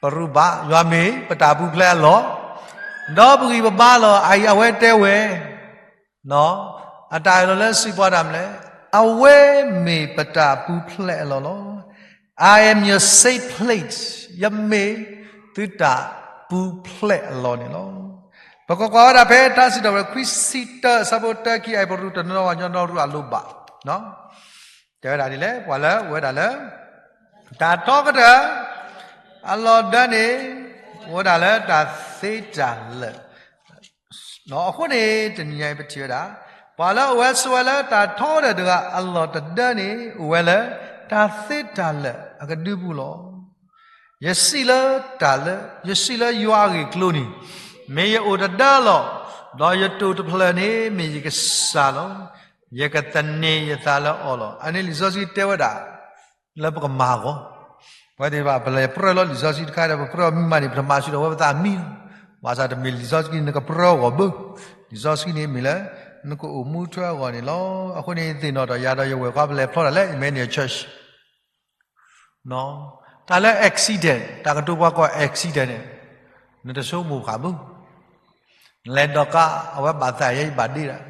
ပရူၢ်ဘၣ် ယွၤမ့ၢ်ပတၢ်ပူၤဖျဲးအလီၢ်, ဒီးပဂံၢ်ပဘါလီၤ. အအံၤအဝဲတဲဝဲ အတၢ်အၢၣ်လီၤလၢစံးပှၤတၢ်မနုၤလဲၣ်, အဝဲမ့ၢ်ပတၢ်ပူၤဖျဲးအလီၢ်လီၤ. I am your safe place, ယမ့ၢ်သုတၢ်ပူၤဖျဲးအလီၢ်န့ၣ်လီၤ. ပကကွၢ်ဝဲဒၣ်ဖဲတၢ်စံးထီၣ်ပတြၢၤခွံဆံတၢအဆၢဖိတၢခံ အံၤပရူၢ်တနီၤနီၤ ပှၤကညီဒီရူၢ်အလိၣ်ဘၣ် တဲဝဲဒၣ်ဒ်လဲၣ်, ပှၤလၢအိၣ်ဝဲဒၣ်လၢ တၢ်ထီကတၢၢ် အလီၢ်ဒၢန့ၣ် အိၣ်ဝဲဒၣ်လၢတၢ်သ့တၢ်လၢာ်. အဃိန့ၣ် တနံၤညါအံၤပထံၣ်ဝဲဒၣ် ပှၤလၢအိၣ်ဝဲဆိးဝဲလၢတၢ်ထီကတၢၢ်တဂၤအလီၢ်တဒၢန့ၣ် အိၣ်ဝဲလၢတၢ်သ့တၢ်လၢာ်အကဒုပူၤလီၤ. ယစံးလၢတၢ်လၢ ယစံးလၢယွၤအဂ့ၢ်အကျိၤန့ၣ်, မ့ၢ်ယအိၣ်တဒၢလီၤ, ဒီးယတိာ်တဖျၢၣ်န့ၣ် မ့ၢ်ယကစၢ်လီၤ. ယကသန့ၤယသးလၢအီၤလီၤ. အန့ၣ်လံာ်စီဆှံတဲဝဲဒၣ် လၢပကမၤအဂီၢ်, ပဝဲသ့ၣ်တဖၣ် ပလဲၤပြၢလီၤလံာ်စီဆှံတခါဒီး ပပြၢအီၤမံမးန့ၣ် ပတမၤဆူၣ်ဒီးဝဲပသးမံလီၤ. ဘၣ်ဆၣ်တမ့ၢ်လံာ်စီဆှံန့ၣ် နကပြၢအဂီၢ်ဘၣ်. လံာ်စီဆှံန့ၣ်မ့ၢ်လၢ နကအိၣ်မူထွဲအဂီၢ်န့ၣ်လီၤ. အဃိန့ၣ် ယသ့ၣ်နီၣ်ထီၣ်ယၤဒီးယဝဲၢ်ခွါ ပလဲၤဖျီတၢ်လၢ Emmanuel Church တၢ်လၢ accident တၢ်ကတိၤပှၤကိး accident န့ၣ် နတဆိကမိၣ်ဃာ်ဘၣ်. နလဲၤဒိးကါ အဝဲဘၣ်သးယဲ ယဘၣ်ဒ့တၢ်,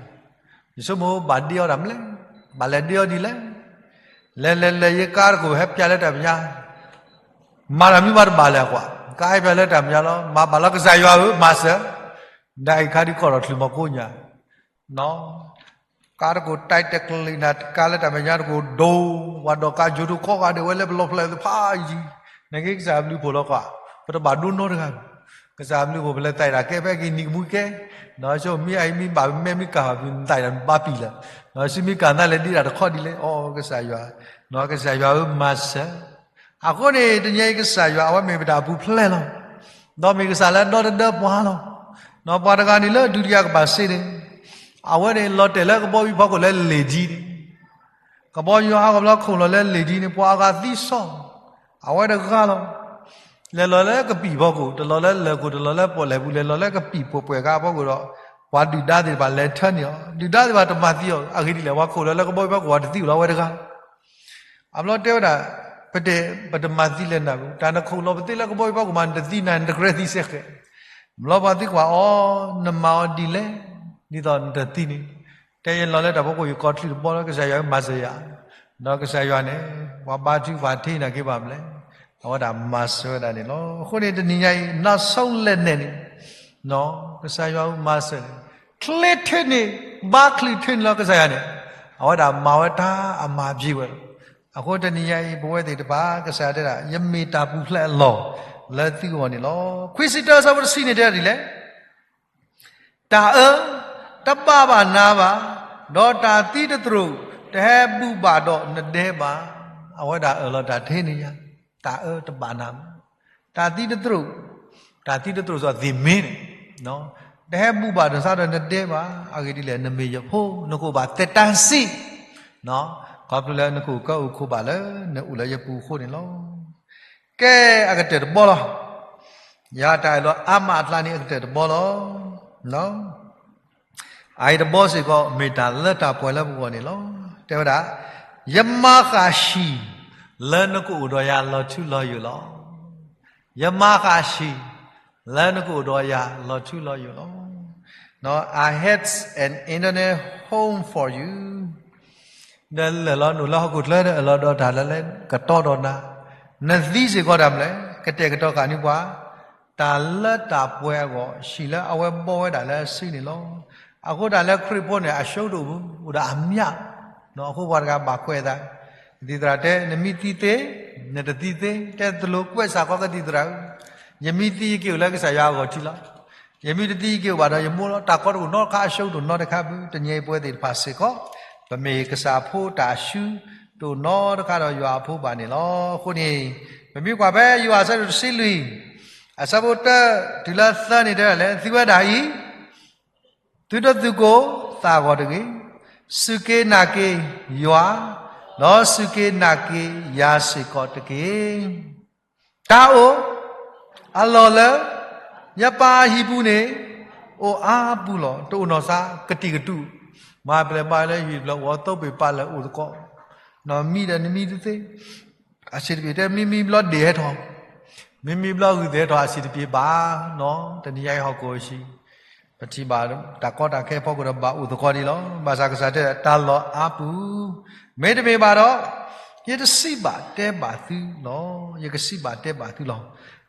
ယဆိကမိၣ်ဘၣ်ဒ့အီၤတၢ်မနုၤလဲၣ်, ဘၣ်လဲၤဒ့အီၤဒ်လဲၣ်. လဲၤလဲၤလဲၤ ယကါတကိးဟဲပၠးလၢတၢ်မဲာ်ညါ, မၤတၢ်မနုၤမးတဘၣ်လဲၣ်ကွၢ်, ကါဟဲပၠးလၢတၢ်မဲာ်ညါလီၤ. မၤဘၣ်လီၤ ကစၢ်ယွၤဧၢ မၤစၢၤ, ဒ်အံၤခါဒ်ကီၢ်ဒီးချုးမီၤကိးညါ ကါတကိးတၢ်တကျ့ၤနၤ ကါလၢတၢ်မဲာ်ညါတကိးဒိၣ်, ပှၤဒိးကါယိၤဒိၣ်ခီဂာ်ဒဲးဝဲလၢပလီၢ်ဖျဲးသ့ၣ်ဖးယံၤ, နက့ကစၢ်ဘျုးဖှိၣ်လီၤကွၢ်, ပတဘၣ်ဒိနီတဂၤဘၣ်. ကစၢ်ဘျုးဖှိၣ် ပလဲၤသးတၢ်ကဲဖဲက့ၤနံၤကမှံကဲ, ဒီးဆိမ့ၢ်အအံၤမ့ၢ်ဘၣ်မ့ၢ်မ့ၢ်ကၢ်ဘၣ်ပျုၤ နသးတၢ်ဘါပံၤလၢာ်, ဒီးစံမ့ၢ်ကၢ်နၤလဲၤဒ့တၢ်တခီဒ်လဲၣ်, အီ ကစၢ်ယွၤ, ကစၢ်ယွၤဧၢ မၤစၢၤ အဃိန့ၣ် တနံၤအံၤကစၢ်ယွၤ အဝဲမ့ၢ်ပတၢ်ပူၤဖျဲးလီၤ. ဒီးမ့ၢ်ကစၢ်လၢအဒီတဒၢပှၤလီၤ. ဒီးပှၤတဂၤန့ၣ်လၢဒုတိယကမ္ဘာစစ်န့ၣ်, အဝဲန့ၣ်လီၤတဲာ်လၢကဘီယူၤဖီခိၣ်လၢလ့ၣ်ဒံန့ၣ်, ကဘီယူၤဟးဂီၤဘျီခိၣ်လီၤလၢလ့ၣ်ဒံန့ၣ် ပှၤအဂၤသံစီ, အဝဲတဂၤလီၤ. လဲၤလီၤလၢကပံာ်ဖီခိၣ်, တလီၤလၢလၢၢ်ခိၣ်, တလီၤလၢပီၣ်လဲၣ်ပူၤ, လဲၤလီၤလၢကပံာ်ပှဲၤပှဲၤခါဖီခိၣ်ဒီး ပှၤဒုၣ်ဒါသ့ၣ်တဖၣ်လဲၤထၢန့ၢ်အီၤ, ဒုၣ်ဒါသ့ၣ်တဖၣ်တမၤသံအီၤ. အဂ့ၢ်ဒ်လဲၣ်, ပှၤခိၣ်လီၤလၢကဘီယူၤဖီခိၣ် ပှၤတသံအီၤလီၤဝဲတဂၤ. အဘျီတဲဝဲဒၣ်, ပတဲ, ပတမၤသံလဲၣ်နၤ, တၢ်နခိၣ်လီၤပသ့လၢကဘီယူၤဖီခိၣ်မး နတသံနၤ နတကြၢးသံစဲဃဲး. ဘျီပှၤသံကွၢ်အီၤ, နမၤအီၤဒ်လဲၣ်, ဒ်သိးနတသံန့ၣ်. တဲယလီၤလၢတၢ်ဖီခိၣ် ယကိးချုးတဘီလၢကစၢ်ယွၤမၤစၢၤယၤ, ဒီးကစၢ်ယွၤန့ၣ် ပှၤဘါထုကဖၣ်ထံနာ်က့ၤဘၣ်မလဲၣ်, အဝဲဒၣ်မၤစၢၤဝဲဒၣ်န့ၣ်လီၤ. အဃိန့ၣ်တနံၤညါအံၤ နီၢ်ဆိလဲၣ်နဲၣ်န့ၣ် ကစၢ်ယွၤမၤစၢၤန့ၣ်, ချ့ထုးန့ၢ်, ဘါချုးထုးန့ၢ်လီၤကစၢ်ယွၤန့ၣ်, အဝဲဒၣ်မၤဝဲတၢ်အမၤဘျ့ဝဲလီၤ. အဃိတနံၤညါအံၤ ပဝဲသ့ၣ်တဖၣ် ကစၢ်ယွၤတဲဒၣ် ယမ့ၢ်တၢ်ပူၤဖျဲးအလီၢ်လၢသုဂီၢ်န့ၣ်လီၤ. ခွံဆံတၢ အဆၢဖိတဆံန့ၣ်တဲဒၣ်ဒ်လဲၣ်. တၢ်အၢ တဘၣ်ဘၣ်နၤဘၣ်, ဒီးတၢ်သံတသရိာ် တဟဲဘူၣ်ဘၣ်ဒီးနဒဲဘၣ်. အဝဲဒၣ်အၢၣ်လီၤတၢ်ထဲန့ၣ်ယါ, တၢ်အၢတဘၣ်နၤဘၣ်, တၢ်သံတသရိာ်, တၢ်သံတသရိာ်စီသ့ၣ်မ့ၢ်န့ၣ်, တဟဲဘူၣ်ဘၣ်ဒီးစးဒီးနဒဲဘၣ်. အဂ့ၢ်ဒ်လဲၣ်, နမ့ၢ်ယဖိ, နကအိၣ်ဘၣ်သဲးတၢ်စံ, ခီဖျိလၢနကအိၣ်ကၢအိၣ်ခိးဘၣ်လၢ နအိၣ်လၢယပူၤအဃိန့ၣ်လီၤ. ကဲ, အကတၢၢ်တဘီလီၤ. ယၤတၢ်အၢၣ်လီၤအါမးအကျါန့ၣ် အကတၢၢ်တဘီလီၤ. အအံၤတဘီစ့ၢ်ကီး မ့ၢ်တၢ်လၢတၢ်ပှဲၤလၢပဂီၢ်န့ၣ်လီၤ. တဲဝဲဒၣ်, ယမၤဃာ်ဟံၣ် လၢနကအိၣ်ဒီးယၤလီၤထူလီၤယိာ်လီၤ. ယမၤဃာ်ဟံၣ် လၢနကအိၣ်ဒီးယၤလီၤထူလီၤယိာ်လီၤ. I have an eternal home for you. နလဲၤလီၤနအိၣ်လၢဟီၣ်ခိၣ်ချၢဒီး အၢၣ်လီၤဒီးတၢ်လၢကတီဒီးနၤ, နသံစ့ၢ်ကီးတၢ်မနုၤလဲၣ်, ကတဲာ်ကတီၤဃာ်န့ၢ်ပှၤ တၢ်လၢတၢ်ပှဲၤအဂီၢ် ဟံၣ်လၢအဝဲဘီဝဲဒၣ်လၢအစုန့ၣ်လီၤ. အဃိတၢ်လၢခရံာ်ဖိန့ၣ် အရှုံးတအိၣ်ဘူး, အိၣ်ဒီးအမြတ်, အဃိပှၤတဂၤဘၣ်ကွဲးအသး, ကသံၣ်သရၣ်တဲ နမ့ၢ်သံသ့, နတသံသ့, တဲသလိာ်ကွဲးစ့ၢ်ကီးကသံၣ်သရၣ်ဧၢ, ယမ့ၢ်သံယက့ၤအိၣ်လၢကစၢ်ယွၤအဂီၢ်ထံးလီၤ. ယမ့ၢ်တသံယက့ၤအိၣ်ဘၣ်ဒီးယမိၢ်လီၤ. တၢ်ကီတအိၣ်နီတခါ အရှုံးတအိၣ်နီတခါဘူး. တနံၤအံၤပဝဲသ့ၣ်တဖၣ်စ့ၢ်ကီး ပမ့ၢ်ကစၢ်ဖိတၢ်အစု တအိၣ်နီတခါဒီးယွၤအဖိဘၣ်န့ၣ်လီၤ. အဃိန့ၣ် ပမ့ၢ်ကွၢ်ဖဲယိၤဟၣ်အဆၢဒိၣ်တဆံလွံၢ် အဆၢဖိတၢတုၤလၢသၢန့ၣ်တဲဒၣ်လဲၣ်, သုဝဲဒၣ်အံၤ သုတသူၣ်ကိၢ်သးဂီၤတဂ့ၤ. စူၢ်က့ၤနာ်က့ၤယွၤ, ဒီးစူၢ်က့ၤနာ်က့ၤယၤစ့ၢ်ကီးတက့ၢ်. တၢ်အိၣ်အလီၢ်လၢ ယပၢ်အဟံၣ်ပူၤန့ၣ် အိၣ်အါပူၤလီၤ. တအိၣ်နီၢ်စါကတံာ်ကတူာ်, မၤပျဲၢ်ဘၣ်လၢဟံၣ်ဖျၢၣ် အိၣ်သိပ့ၢ်ပာ်လၢအိၣ်သကိး, မံဒီးနမံတသ့ အဆံးတပ့ၤတဲ မံမံဘျီဒ့ၣ်ဟဲထီၣ်, မံမံဘျီဂုၢ်သ့ၣ်ဟဲထီၣ် အဆံးတပ့ၤဘၣ်နီၤ. တနံၤညါအံၤဟီၣ်ခိၣ်အံၤ ပထံၣ်ဘၣ်တၢ်ကီတၢ်ခဲအဖီခိၣ်ဒီးဘၣ်အိၣ်သကိးဒံးလီၤ. ဘၣ်ဆၣ်ကစၢ်တဲတၢ်လီၢ်အါပူၤ, မ့တမ့ၢ်ဘၣ်ဒီး ယတစံးဘၣ်တဲဘၣ်သုလီၤ. ယကစံးဘၣ်တဲဘၣ်သုလီၤ.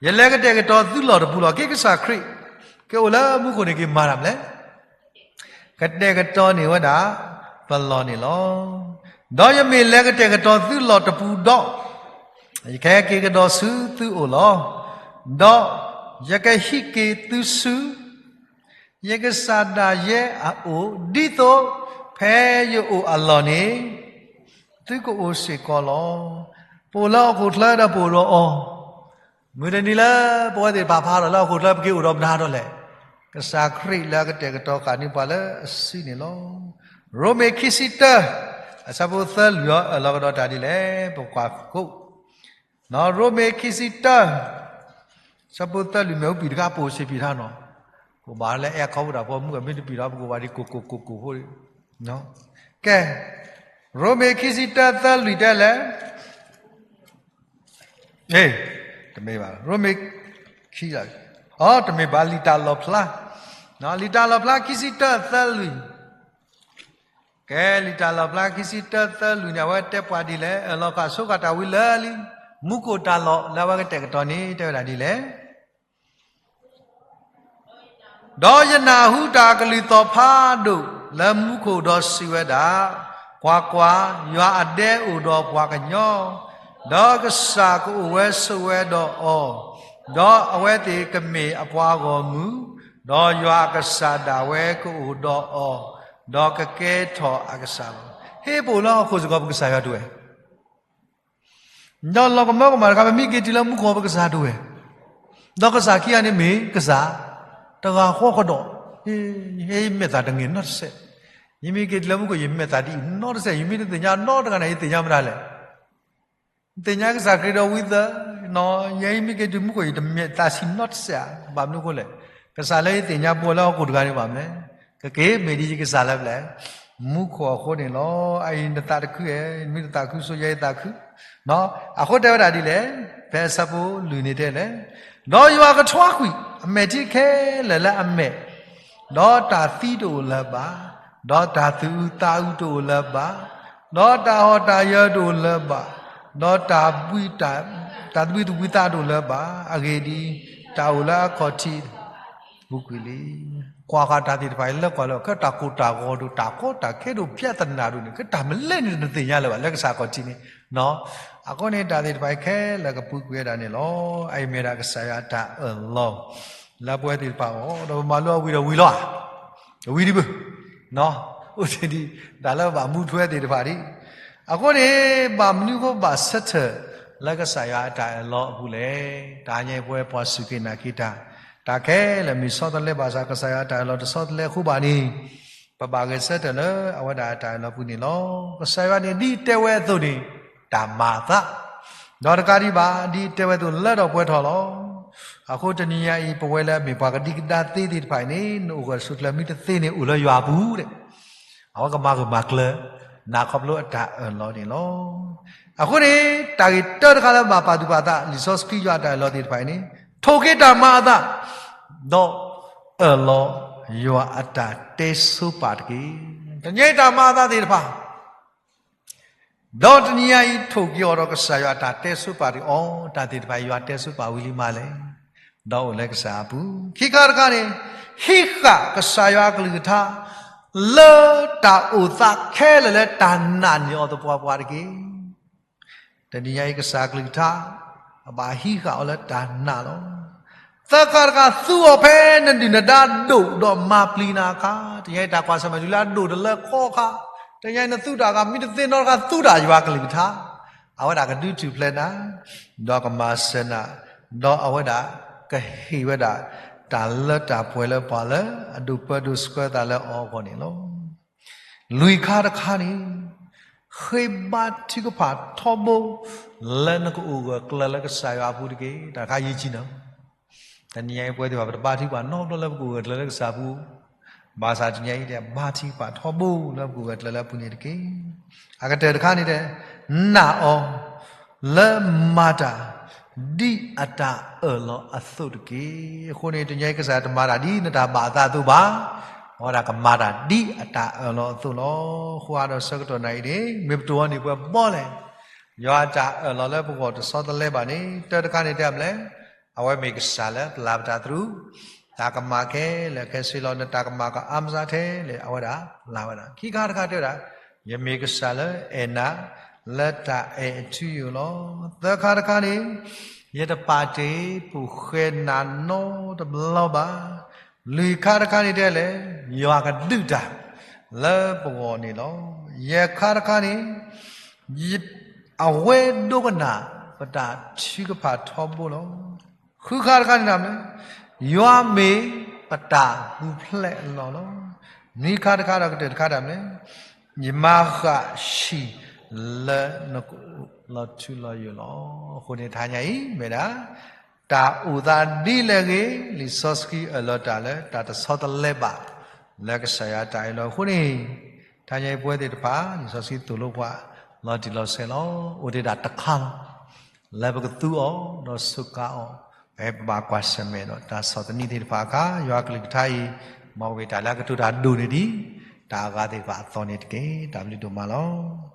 ယလဲၤကတဲာ်ကတီၤသုလီၢ်တပူၤလီၤ. က့ၤကစၢ်ခရံာ် က့ၤအိၣ်လၢမူခိၣ်န့ၣ် က့ၤမၤတၢ်မနုၤလဲၣ် ကတဲာ်ကတီၤန့ၢ်ဝဲဒၣ် ပလီၢ်န့ၣ်လီၤ. ဒီးယမ့ၢ်လဲၤကတဲာ်ကတီၤသုလီၢ်တပူၤဒီး, ယကဟဲက့ၤကဒီးဆူသုအိၣ်လီၤ. ဒီးယကဟံးက့ၤသုဆူ ယကစၢ်ဒၣ်ယဲအအိၣ်, ဒ်သိးဖဲယအိၣ်အလီၢ်န့ၣ် သုကအိၣ်စ့ၢ်ကီးလီၤ. ပအိၣ်လၢဟီၣ်ခိၣ်ချၢဒီးပအိၣ်ဒီးအီၤ မုၢ်တနံၤလၢပဝဲသ့ၣ်တဖၣ်ဖးထီၣ်လၢဟီၣ်ခိၣ်ချၢ ပက့ၤအိၣ်ဒီးမတၤဒီးလဲၣ်. ကစၢ်ခရံာ်လၢအကတဲာ်ကတီၤဃာ်န့ၢ်ပှၤလၢအစုန့ၣ်လီၤ. ရိမ့ၤခံဆံတၢ အဆၢဖိသၢလွံၢ်အံၤ အၢၣ်လီၤကဒီးတၢ်ဒ်လဲၣ် ပကွၢ်ကိး ရိမ့ၤခံဆံတၢ အဆၢဖိသၢလွံၢ် မ့ၢ်ဝဲပံာ်တခါ ပအိၣ်စ့ၢ်ပံာ်ထါနီၤ. ကဘၣ်လၢအဲၣ်ခီဖူတၢ်ဖိ မုၢ်ကမ့ၢ်တပံာ်ထါ ပကဘၣ်ဒ်ကိၢ်ကိၢ်ကိၢ်ကိၢ်ဖိ ကဲ, ရိမ့ၤခံဆံတၢသၢလွံၢ်တဲလဲၣ်, တမ့ၢ်ဘၣ်, ရိမ့ၤခံ, အတမ့ၢ်ဘၣ် လံာ်တၢ်လီၣ်ဖျါ, လံာ်တၢ်လီၣ်ဖျါခံဆံတၢသၢလွံၢ်, ကဲ, လံာ်တၢ်လီၣ်ဖျါခံဆံတၢသၢလွံၢ်န့ၣ် အဝဲတဲပှၤဒ်လဲၣ်, အၢၣ်လီၤဃာ်ဆိဃာ်တၢ်ဝံလၢလံ, မူခိၣ်တၢ်လီၢ်လၢအဝဲကတဲာ်ကတီၤန့ၣ် တဲဝဲဒၣ်ဒ်လဲၣ် ဒီးယနၢ်ဟူတၢ်ကလုၢ်သီၣ်ဖးဒိၣ်လၢမူခိၣ်ဒီးစံးဝဲဒၣ်, ကွၢ်ကွၢ်, ယွၤအဒဲအိၣ်ဒီးပှၤကညီ, ဒီးကစၢ်ကအိၣ်ဝဲဆိးဝဲဒီးအီၤ, ဒီးအဝဲသ့ၣ်ကမ့ၢ်အပှၤဂီၢ်မုၢ်, ဒီးယွၤအကစၢ်ဒၣ်ဝဲကအိၣ်ဒီးအီၤ, ဒီးကကဲထီၣ်အကစၢ်လီၤ. ဟ့ၣ်ပအိၣ်လၢဟီၣ်ခိၣ်စ့ၢ်ကီး ပကစၢ်ယွၤဒိၣ်ဝဲ ဒီးလီၤကမၢကမၣ်တခါ ပမ့ၢ်က့ၤတုၤလၢမူခိၣ် ပကစၢ်ဒိၣ်ဝဲ, ဒီးကစၢ်ခံဂၤန့ၣ်မ့ၢ်ကစၢ် တဂၤဃီကဒီး, ယဟဲယမဲာ်သၣ်တငဲၢ်နီတစဲး, ယမ့ၢ်က့ၤတုၤလၢမူခိၣ် ယမဲာ်သၣ်ဒ်အံၤနီတစဲး, ယမ့ၢ်တသ့ၣ်ညါနီတဂၤန့ၣ် ယသ့ၣ်ညါမတၤလဲၣ်. သ့ၣ်ညါကစၢ်ခရံာ်ဒီးဝံသး, ယဲအံၤမ့ၢ်က့ၤတုၤမူခိၣ် ယတမ့ၢ်သးဆံးနီတစဲးဧါ, ဘၣ်မနုၤအဃိလဲၣ်, ကစၢ်လၢယသ့ၣ်ညါပှၤလၢဟီၣ်ခိၣ်တဂၤန့ၣ်ဘၣ်မနုၤလဲၣ်, ကက့ၤမ့ၢ်ဒ်ယကစၢ်လၢပျဲၢ် မူခိၣ်အဃိန့ၣ်လီၤ. အအံၤနသးတခုဧါ, မ့ၢ်နသးခုဆိယဲယသးခု, အဃိတဲဝဲဒၣ်ဒ်လဲၣ်, ဖဲအဆၢဖိလွံၢ်န့ၣ်တဲလဲၣ်, ဒီးယွၤကထွါကွံာ်အမဲာ်ထံခဲလၢာ်လၢအမဲာ်, ဒီးတၢ်သံတအိၣ်လၢၤဘၣ်, ဒီးတၢ်သူၣ်အုးသးအုးတအိၣ်လၢၤဘၣ်, ဒီးတၢ်ဟီၣ်တၢ်ယၢၤတအိၣ်လၢၤဘၣ်, ဒီးတၢ်ဘှံး တၢ်သဘှံးသဘှံးသးတအိၣ်လၢၤဘၣ်, အဂ့ၢ်ဒ်အံၤ, တၢ်အိၣ်လၢအခီၣ်ထံး ပူၤကွံာ်လံ. ကွၢ်ဃီၤတၢ်သ့ၣ်တဖၣ်အံၤလၢကွၢ်လၢ ခဲတၢ်ကိၢ်တၢ်ဂီၤဒိၣ် တၢ်ကီတၢ်ခဲဒိၣ် ပြဿနာဒိၣ်န့ၣ် ခဲတၢ်မနုၤလဲၣ်န့ၣ် နသ့ၣ်ညါလၢၤဘၣ် လၢကစၢ်အခီၣ်ထံးန့ၣ်, အဃိန့ၣ် တၢ်သ့ၣ်တဖၣ်အံၤခဲလၢာ်ကပူၤကွံာ်ဝဲဒၣ်န့ၣ်လီၤ. အအံၤမ့ၢ်ဒၣ်ကစၢ်ယွၤအတၢ်အၢၣ်လီၤ လၢပဝဲသ့ၣ်တဖၣ်အဂီၢ်, ဒီးပမၤလိအဝံၤဒီးဝံၤလီၤဧါ, ဝံၤဒံးဘၣ်, အိၣ်တ့ၢ်ဒံး တၢ်လၢပဘၣ်မူထွဲသ့ၣ်တဖၣ်ဒံး. အဃိန့ၣ် ဘၣ်မနုၤအဃိဘၣ်ဆၢထၢၣ်လၢကစၢ်ယွၤအတၢ်အၢၣ်လီၤအပူၤလဲၣ်. တဟါညါအံၤပဝဲပှၤစူၢ်က့ၤနာ်က့ၤတၢ်, တၢ်ခဲလၢာ်မ့ၢ်ဆီတလဲဘၣ်ဆၣ် ကစၢ်ယွၤအတၢ်အၢၣ်လီၤတဆီတလဲအဃိဘၣ်န့ၣ်, ပဘၣ်ဂဲၤဆၢထၢၣ်လၢအဝဲဒၣ်အတၢ်အၢၣ်လီၤပူၤန့ၣ်လီၤ. ကစၢ်ယွၤန့ၣ် ဒ်တဲဝဲအသိးန့ၣ် တၢ်မၤအသး, ဒီးတကးဒံးဘၣ် ဒ်တဲဝဲအသိးလၢထီၣ်ပှဲၤထီၣ်လီၤ. အဃိတနံၤညါအံၤ ပဝဲလၢအမ့ၢ်ပှၤကဒံကဒါသ့သ့ၣ်တဖၣ်အံၤန့ၣ် နအိၣ်ဂၢၢ်ဆိးကျၢၤမ့ၢ်တသ့န့ၣ် အိၣ်လၢယွၤအပူၤဒဲး အဝဲကမၤဂၢၢ်မၤကျၢၤနၤခီဖျိအတၢ်အၢၣ်လီၤန့ၣ်လီၤ. အဃိန့ၣ် တၢ်ဂ့ၢ်တၢတခါလၢဘၣ်ပာ်သူၣ်ပာ်သး လံာ်စီဆှံယွၤအတၢ်အၢၣ်လီၤသ့ၣ်တဖၣ်အံၤန့ၣ် ထိၣ်က့ၤတၢ်မၤအသး, ဒီးအၢၣ်လီၤယွၤအတၢ်တဲဆိပာ်တက့ၢ်. တနံၤညါအံၤတၢ်မၤအသးသ့ၣ်တဖၣ် ဒီးတနံၤညါအံၤ ထိၣ်က့ၤအီၤဒီးကစၢ်ယွၤအတၢ်တဲဆိပာ်တက့ၢ်. အီ တၢ်သ့ၣ်တဖၣ်အံၤ ယွၤတဲဆိပာ်ဝံၤလံမးလဲၣ်, ဒီးအိၣ်လၢကစၢ်အပူၤ. ခံခါတခါန့ၣ် ဟံးဃာ်ကစၢ်ယွၤအကလုၢ်ကထါ လၢတၢ်အိၣ်သးခဲလၢာ်လၢတၢ်နာ်န့ၢ်အီၤသပှၢ်ပှၢ်တက့ၢ်. တနံၤညါအံၤကစၢ်အကလုၢ်ကထါ အဘၣ်ဟံးဃာ်အီၤလၢတၢ်နာ်လီၤ. သၢခါတခါ သူအီၤဖဲနဒုၣ်နဒါဒိၣ်ဒီးမၤပျံၤနၤအခါ, တနံၤညါအံၤတၢ်ကွၢ်ဆၢၣ်မဲာ်တုၤလၢအဒိၣ်တလၢခီအခါ, တနံၤညါအံၤနသူတၢ်အခါ မ့ၢ်တသ့နီတခါ သူဒၣ်ယွၤကလုၢ်ကထါ, အဝဲဒၣ်ကဒုးထူၣ်ဖျဲးနၤ, ဒီးကမၤစၢၤနၤ, ဒီးအဝဲဒၣ်ကဟ့ၣ်ဝဲဒၣ် တၢ်လၢတၢ်ပှဲၤလၢပှၤလၢအဒိးပၢဒိးဆှၢသးလၢအီၤအဂီၢ်န့ၣ်လီၤ. လွံၢ်ခါတခါန့ၣ် ဃ့ဘါထုကဖၣ်ထီဘိ လၢနကအိၣ်ဂၢၢ်ကျၢၤလၢကစၢ်ယွၤအပူၤတက့ၢ်. တၢ်တခါယံာ်ကံနီၤ, တနံၤညါအံၤပဝဲသ့ၣ်တဖၣ် ပတဘါထုကဖၣ်နီတဘျီလၢပကအိၣ်ဂၢၢ်ကျၢၤလၢကစၢ်အပူၤ, ဘၣ်ဆၣ်တနံၤညါအံၤ ဘါထုကဖၣ်ထီဘိလၢပကအိၣ်ဂၢၢ်ကျၢၤလၢအပူၤန့ၣ်တက့ၢ်. အကတၢၢ်တခါန့ၣ်တဲ နာ်အီၤ လၢမၤတၢ် ဒ်အတၢ်အၢၣ်လီၤအသိးတက့ၢ်. အဃိန့ၣ် တနံၤညါအံၤကစၢ်တမၤတၢ်ဒ်နတၢ်ဘၣ်အသးအသိးဘၣ်, အဝဲဒၣ်ကမၤတၢ်ဒ်အတၢ်အၢၣ်လီၤအသိးလီၤ. အဃိဒီးဆၢကတီၢ်နၤအံၤန့ၣ် မ့ၢ်ပတိၢ်အီၤန့ၢ်ပှၤဘီလဲၣ်, ယွၤအတၢ်အၢၣ်လီၤလၢပဂီၢ်တဆီတလဲဘၣ်န့ၣ် တၢ်တခါန့ၣ်တဲမနုၤလဲၣ်, အဝဲမ့ၢ်ကစၢ်လၢပျၢ်ပတၢ်သရူး, တၢ်ကမၣ်ခဲလၢာ်ခဲဆ့လီၤ. နတၢ်ကမၣ်ကအါမးထဲလဲၣ် အဝဲဒၣ်ပျၢ်ဝဲဒၣ်. ခံခါတခါတဲဝဲဒၣ်, ယမ့ၢ်ကစၢ်လၢအဲၣ်နၤ လၢတၢ်အဲၣ်အထူအယိာ်လီၤ. သၢခါတခါန့ၣ် ယတပာ်တ့ၢ်ပိာ်ဃဲနၤနီတဘျီဘၣ်. လွံၢ်ခါတခါန့ၣ်တဲလဲၣ်, ယွၤကဒုးတၢ်လၢပဂီၢ်န့ၣ်လီၤ. ယဲၢ်ခါတခါန့ၣ် အဝဲဒိကနၣ်ပတၢ်ထုကဖၣ်ထီဘိလီၤ. ဃုခါတခါန့ၣ်ဒၣ်မနုၤလဲၣ်, ယွၤမ့ၢ်ပတၢ်ပူၤဖျဲးအလီၢ်လီၤ. နွံခါတခါဒီးကတၢၢ်တခါဒၣ်မနုၤလဲၣ်, ယမၤဃာ်ဆံၣ်လၢနကအိၣ်လီၤထူလီၤယိာ်လီၤ. အဃိန့ၣ်တဟါညါအံၤ မ့ၢ်ဒၣ် တၢ်အိၣ်သးဒ်လဲၣ်ဂ့ၤ, လံာ်စီဆှံအၢၣ်လီၤတၢ်လၢတၢ်တဆီတလဲဘၣ် လၢကစၢ်ယွၤတၢ်အၢၣ်လီၤအဃိန့ၣ်, တဟါညါအံၤပဝဲသ့ၣ်တဖၣ် လံာ်စီဆှံသိၣ်လိပှၤ လီၤတံၢ်လီၤဆဲးလီၤ. အိၣ်တ့ၢ်ဒၣ်တခါလီၤ လၢပကသူအီၤ ဒီးစူးကါအီၤ, ဖဲပဘၣ်ကွၢ်ဆၢၣ်မဲာ်ဒီးတၢ်ဆီၣ်သနံးသ့ၣ်တဖၣ်အခါ, ယွၤကလုၢ်ကထါအံၤ မ့ၢ်ဝဲတၢ်လၢအကတိၤတၢ်ဒိၣ်န့ၢ်ဒံး တၢ်အဂၤသ့ၣ်တဖၣ်အသီန့ၣ်တက့ၢ်. တၢ်ဘျုးဒိၣ်မးလီၤ.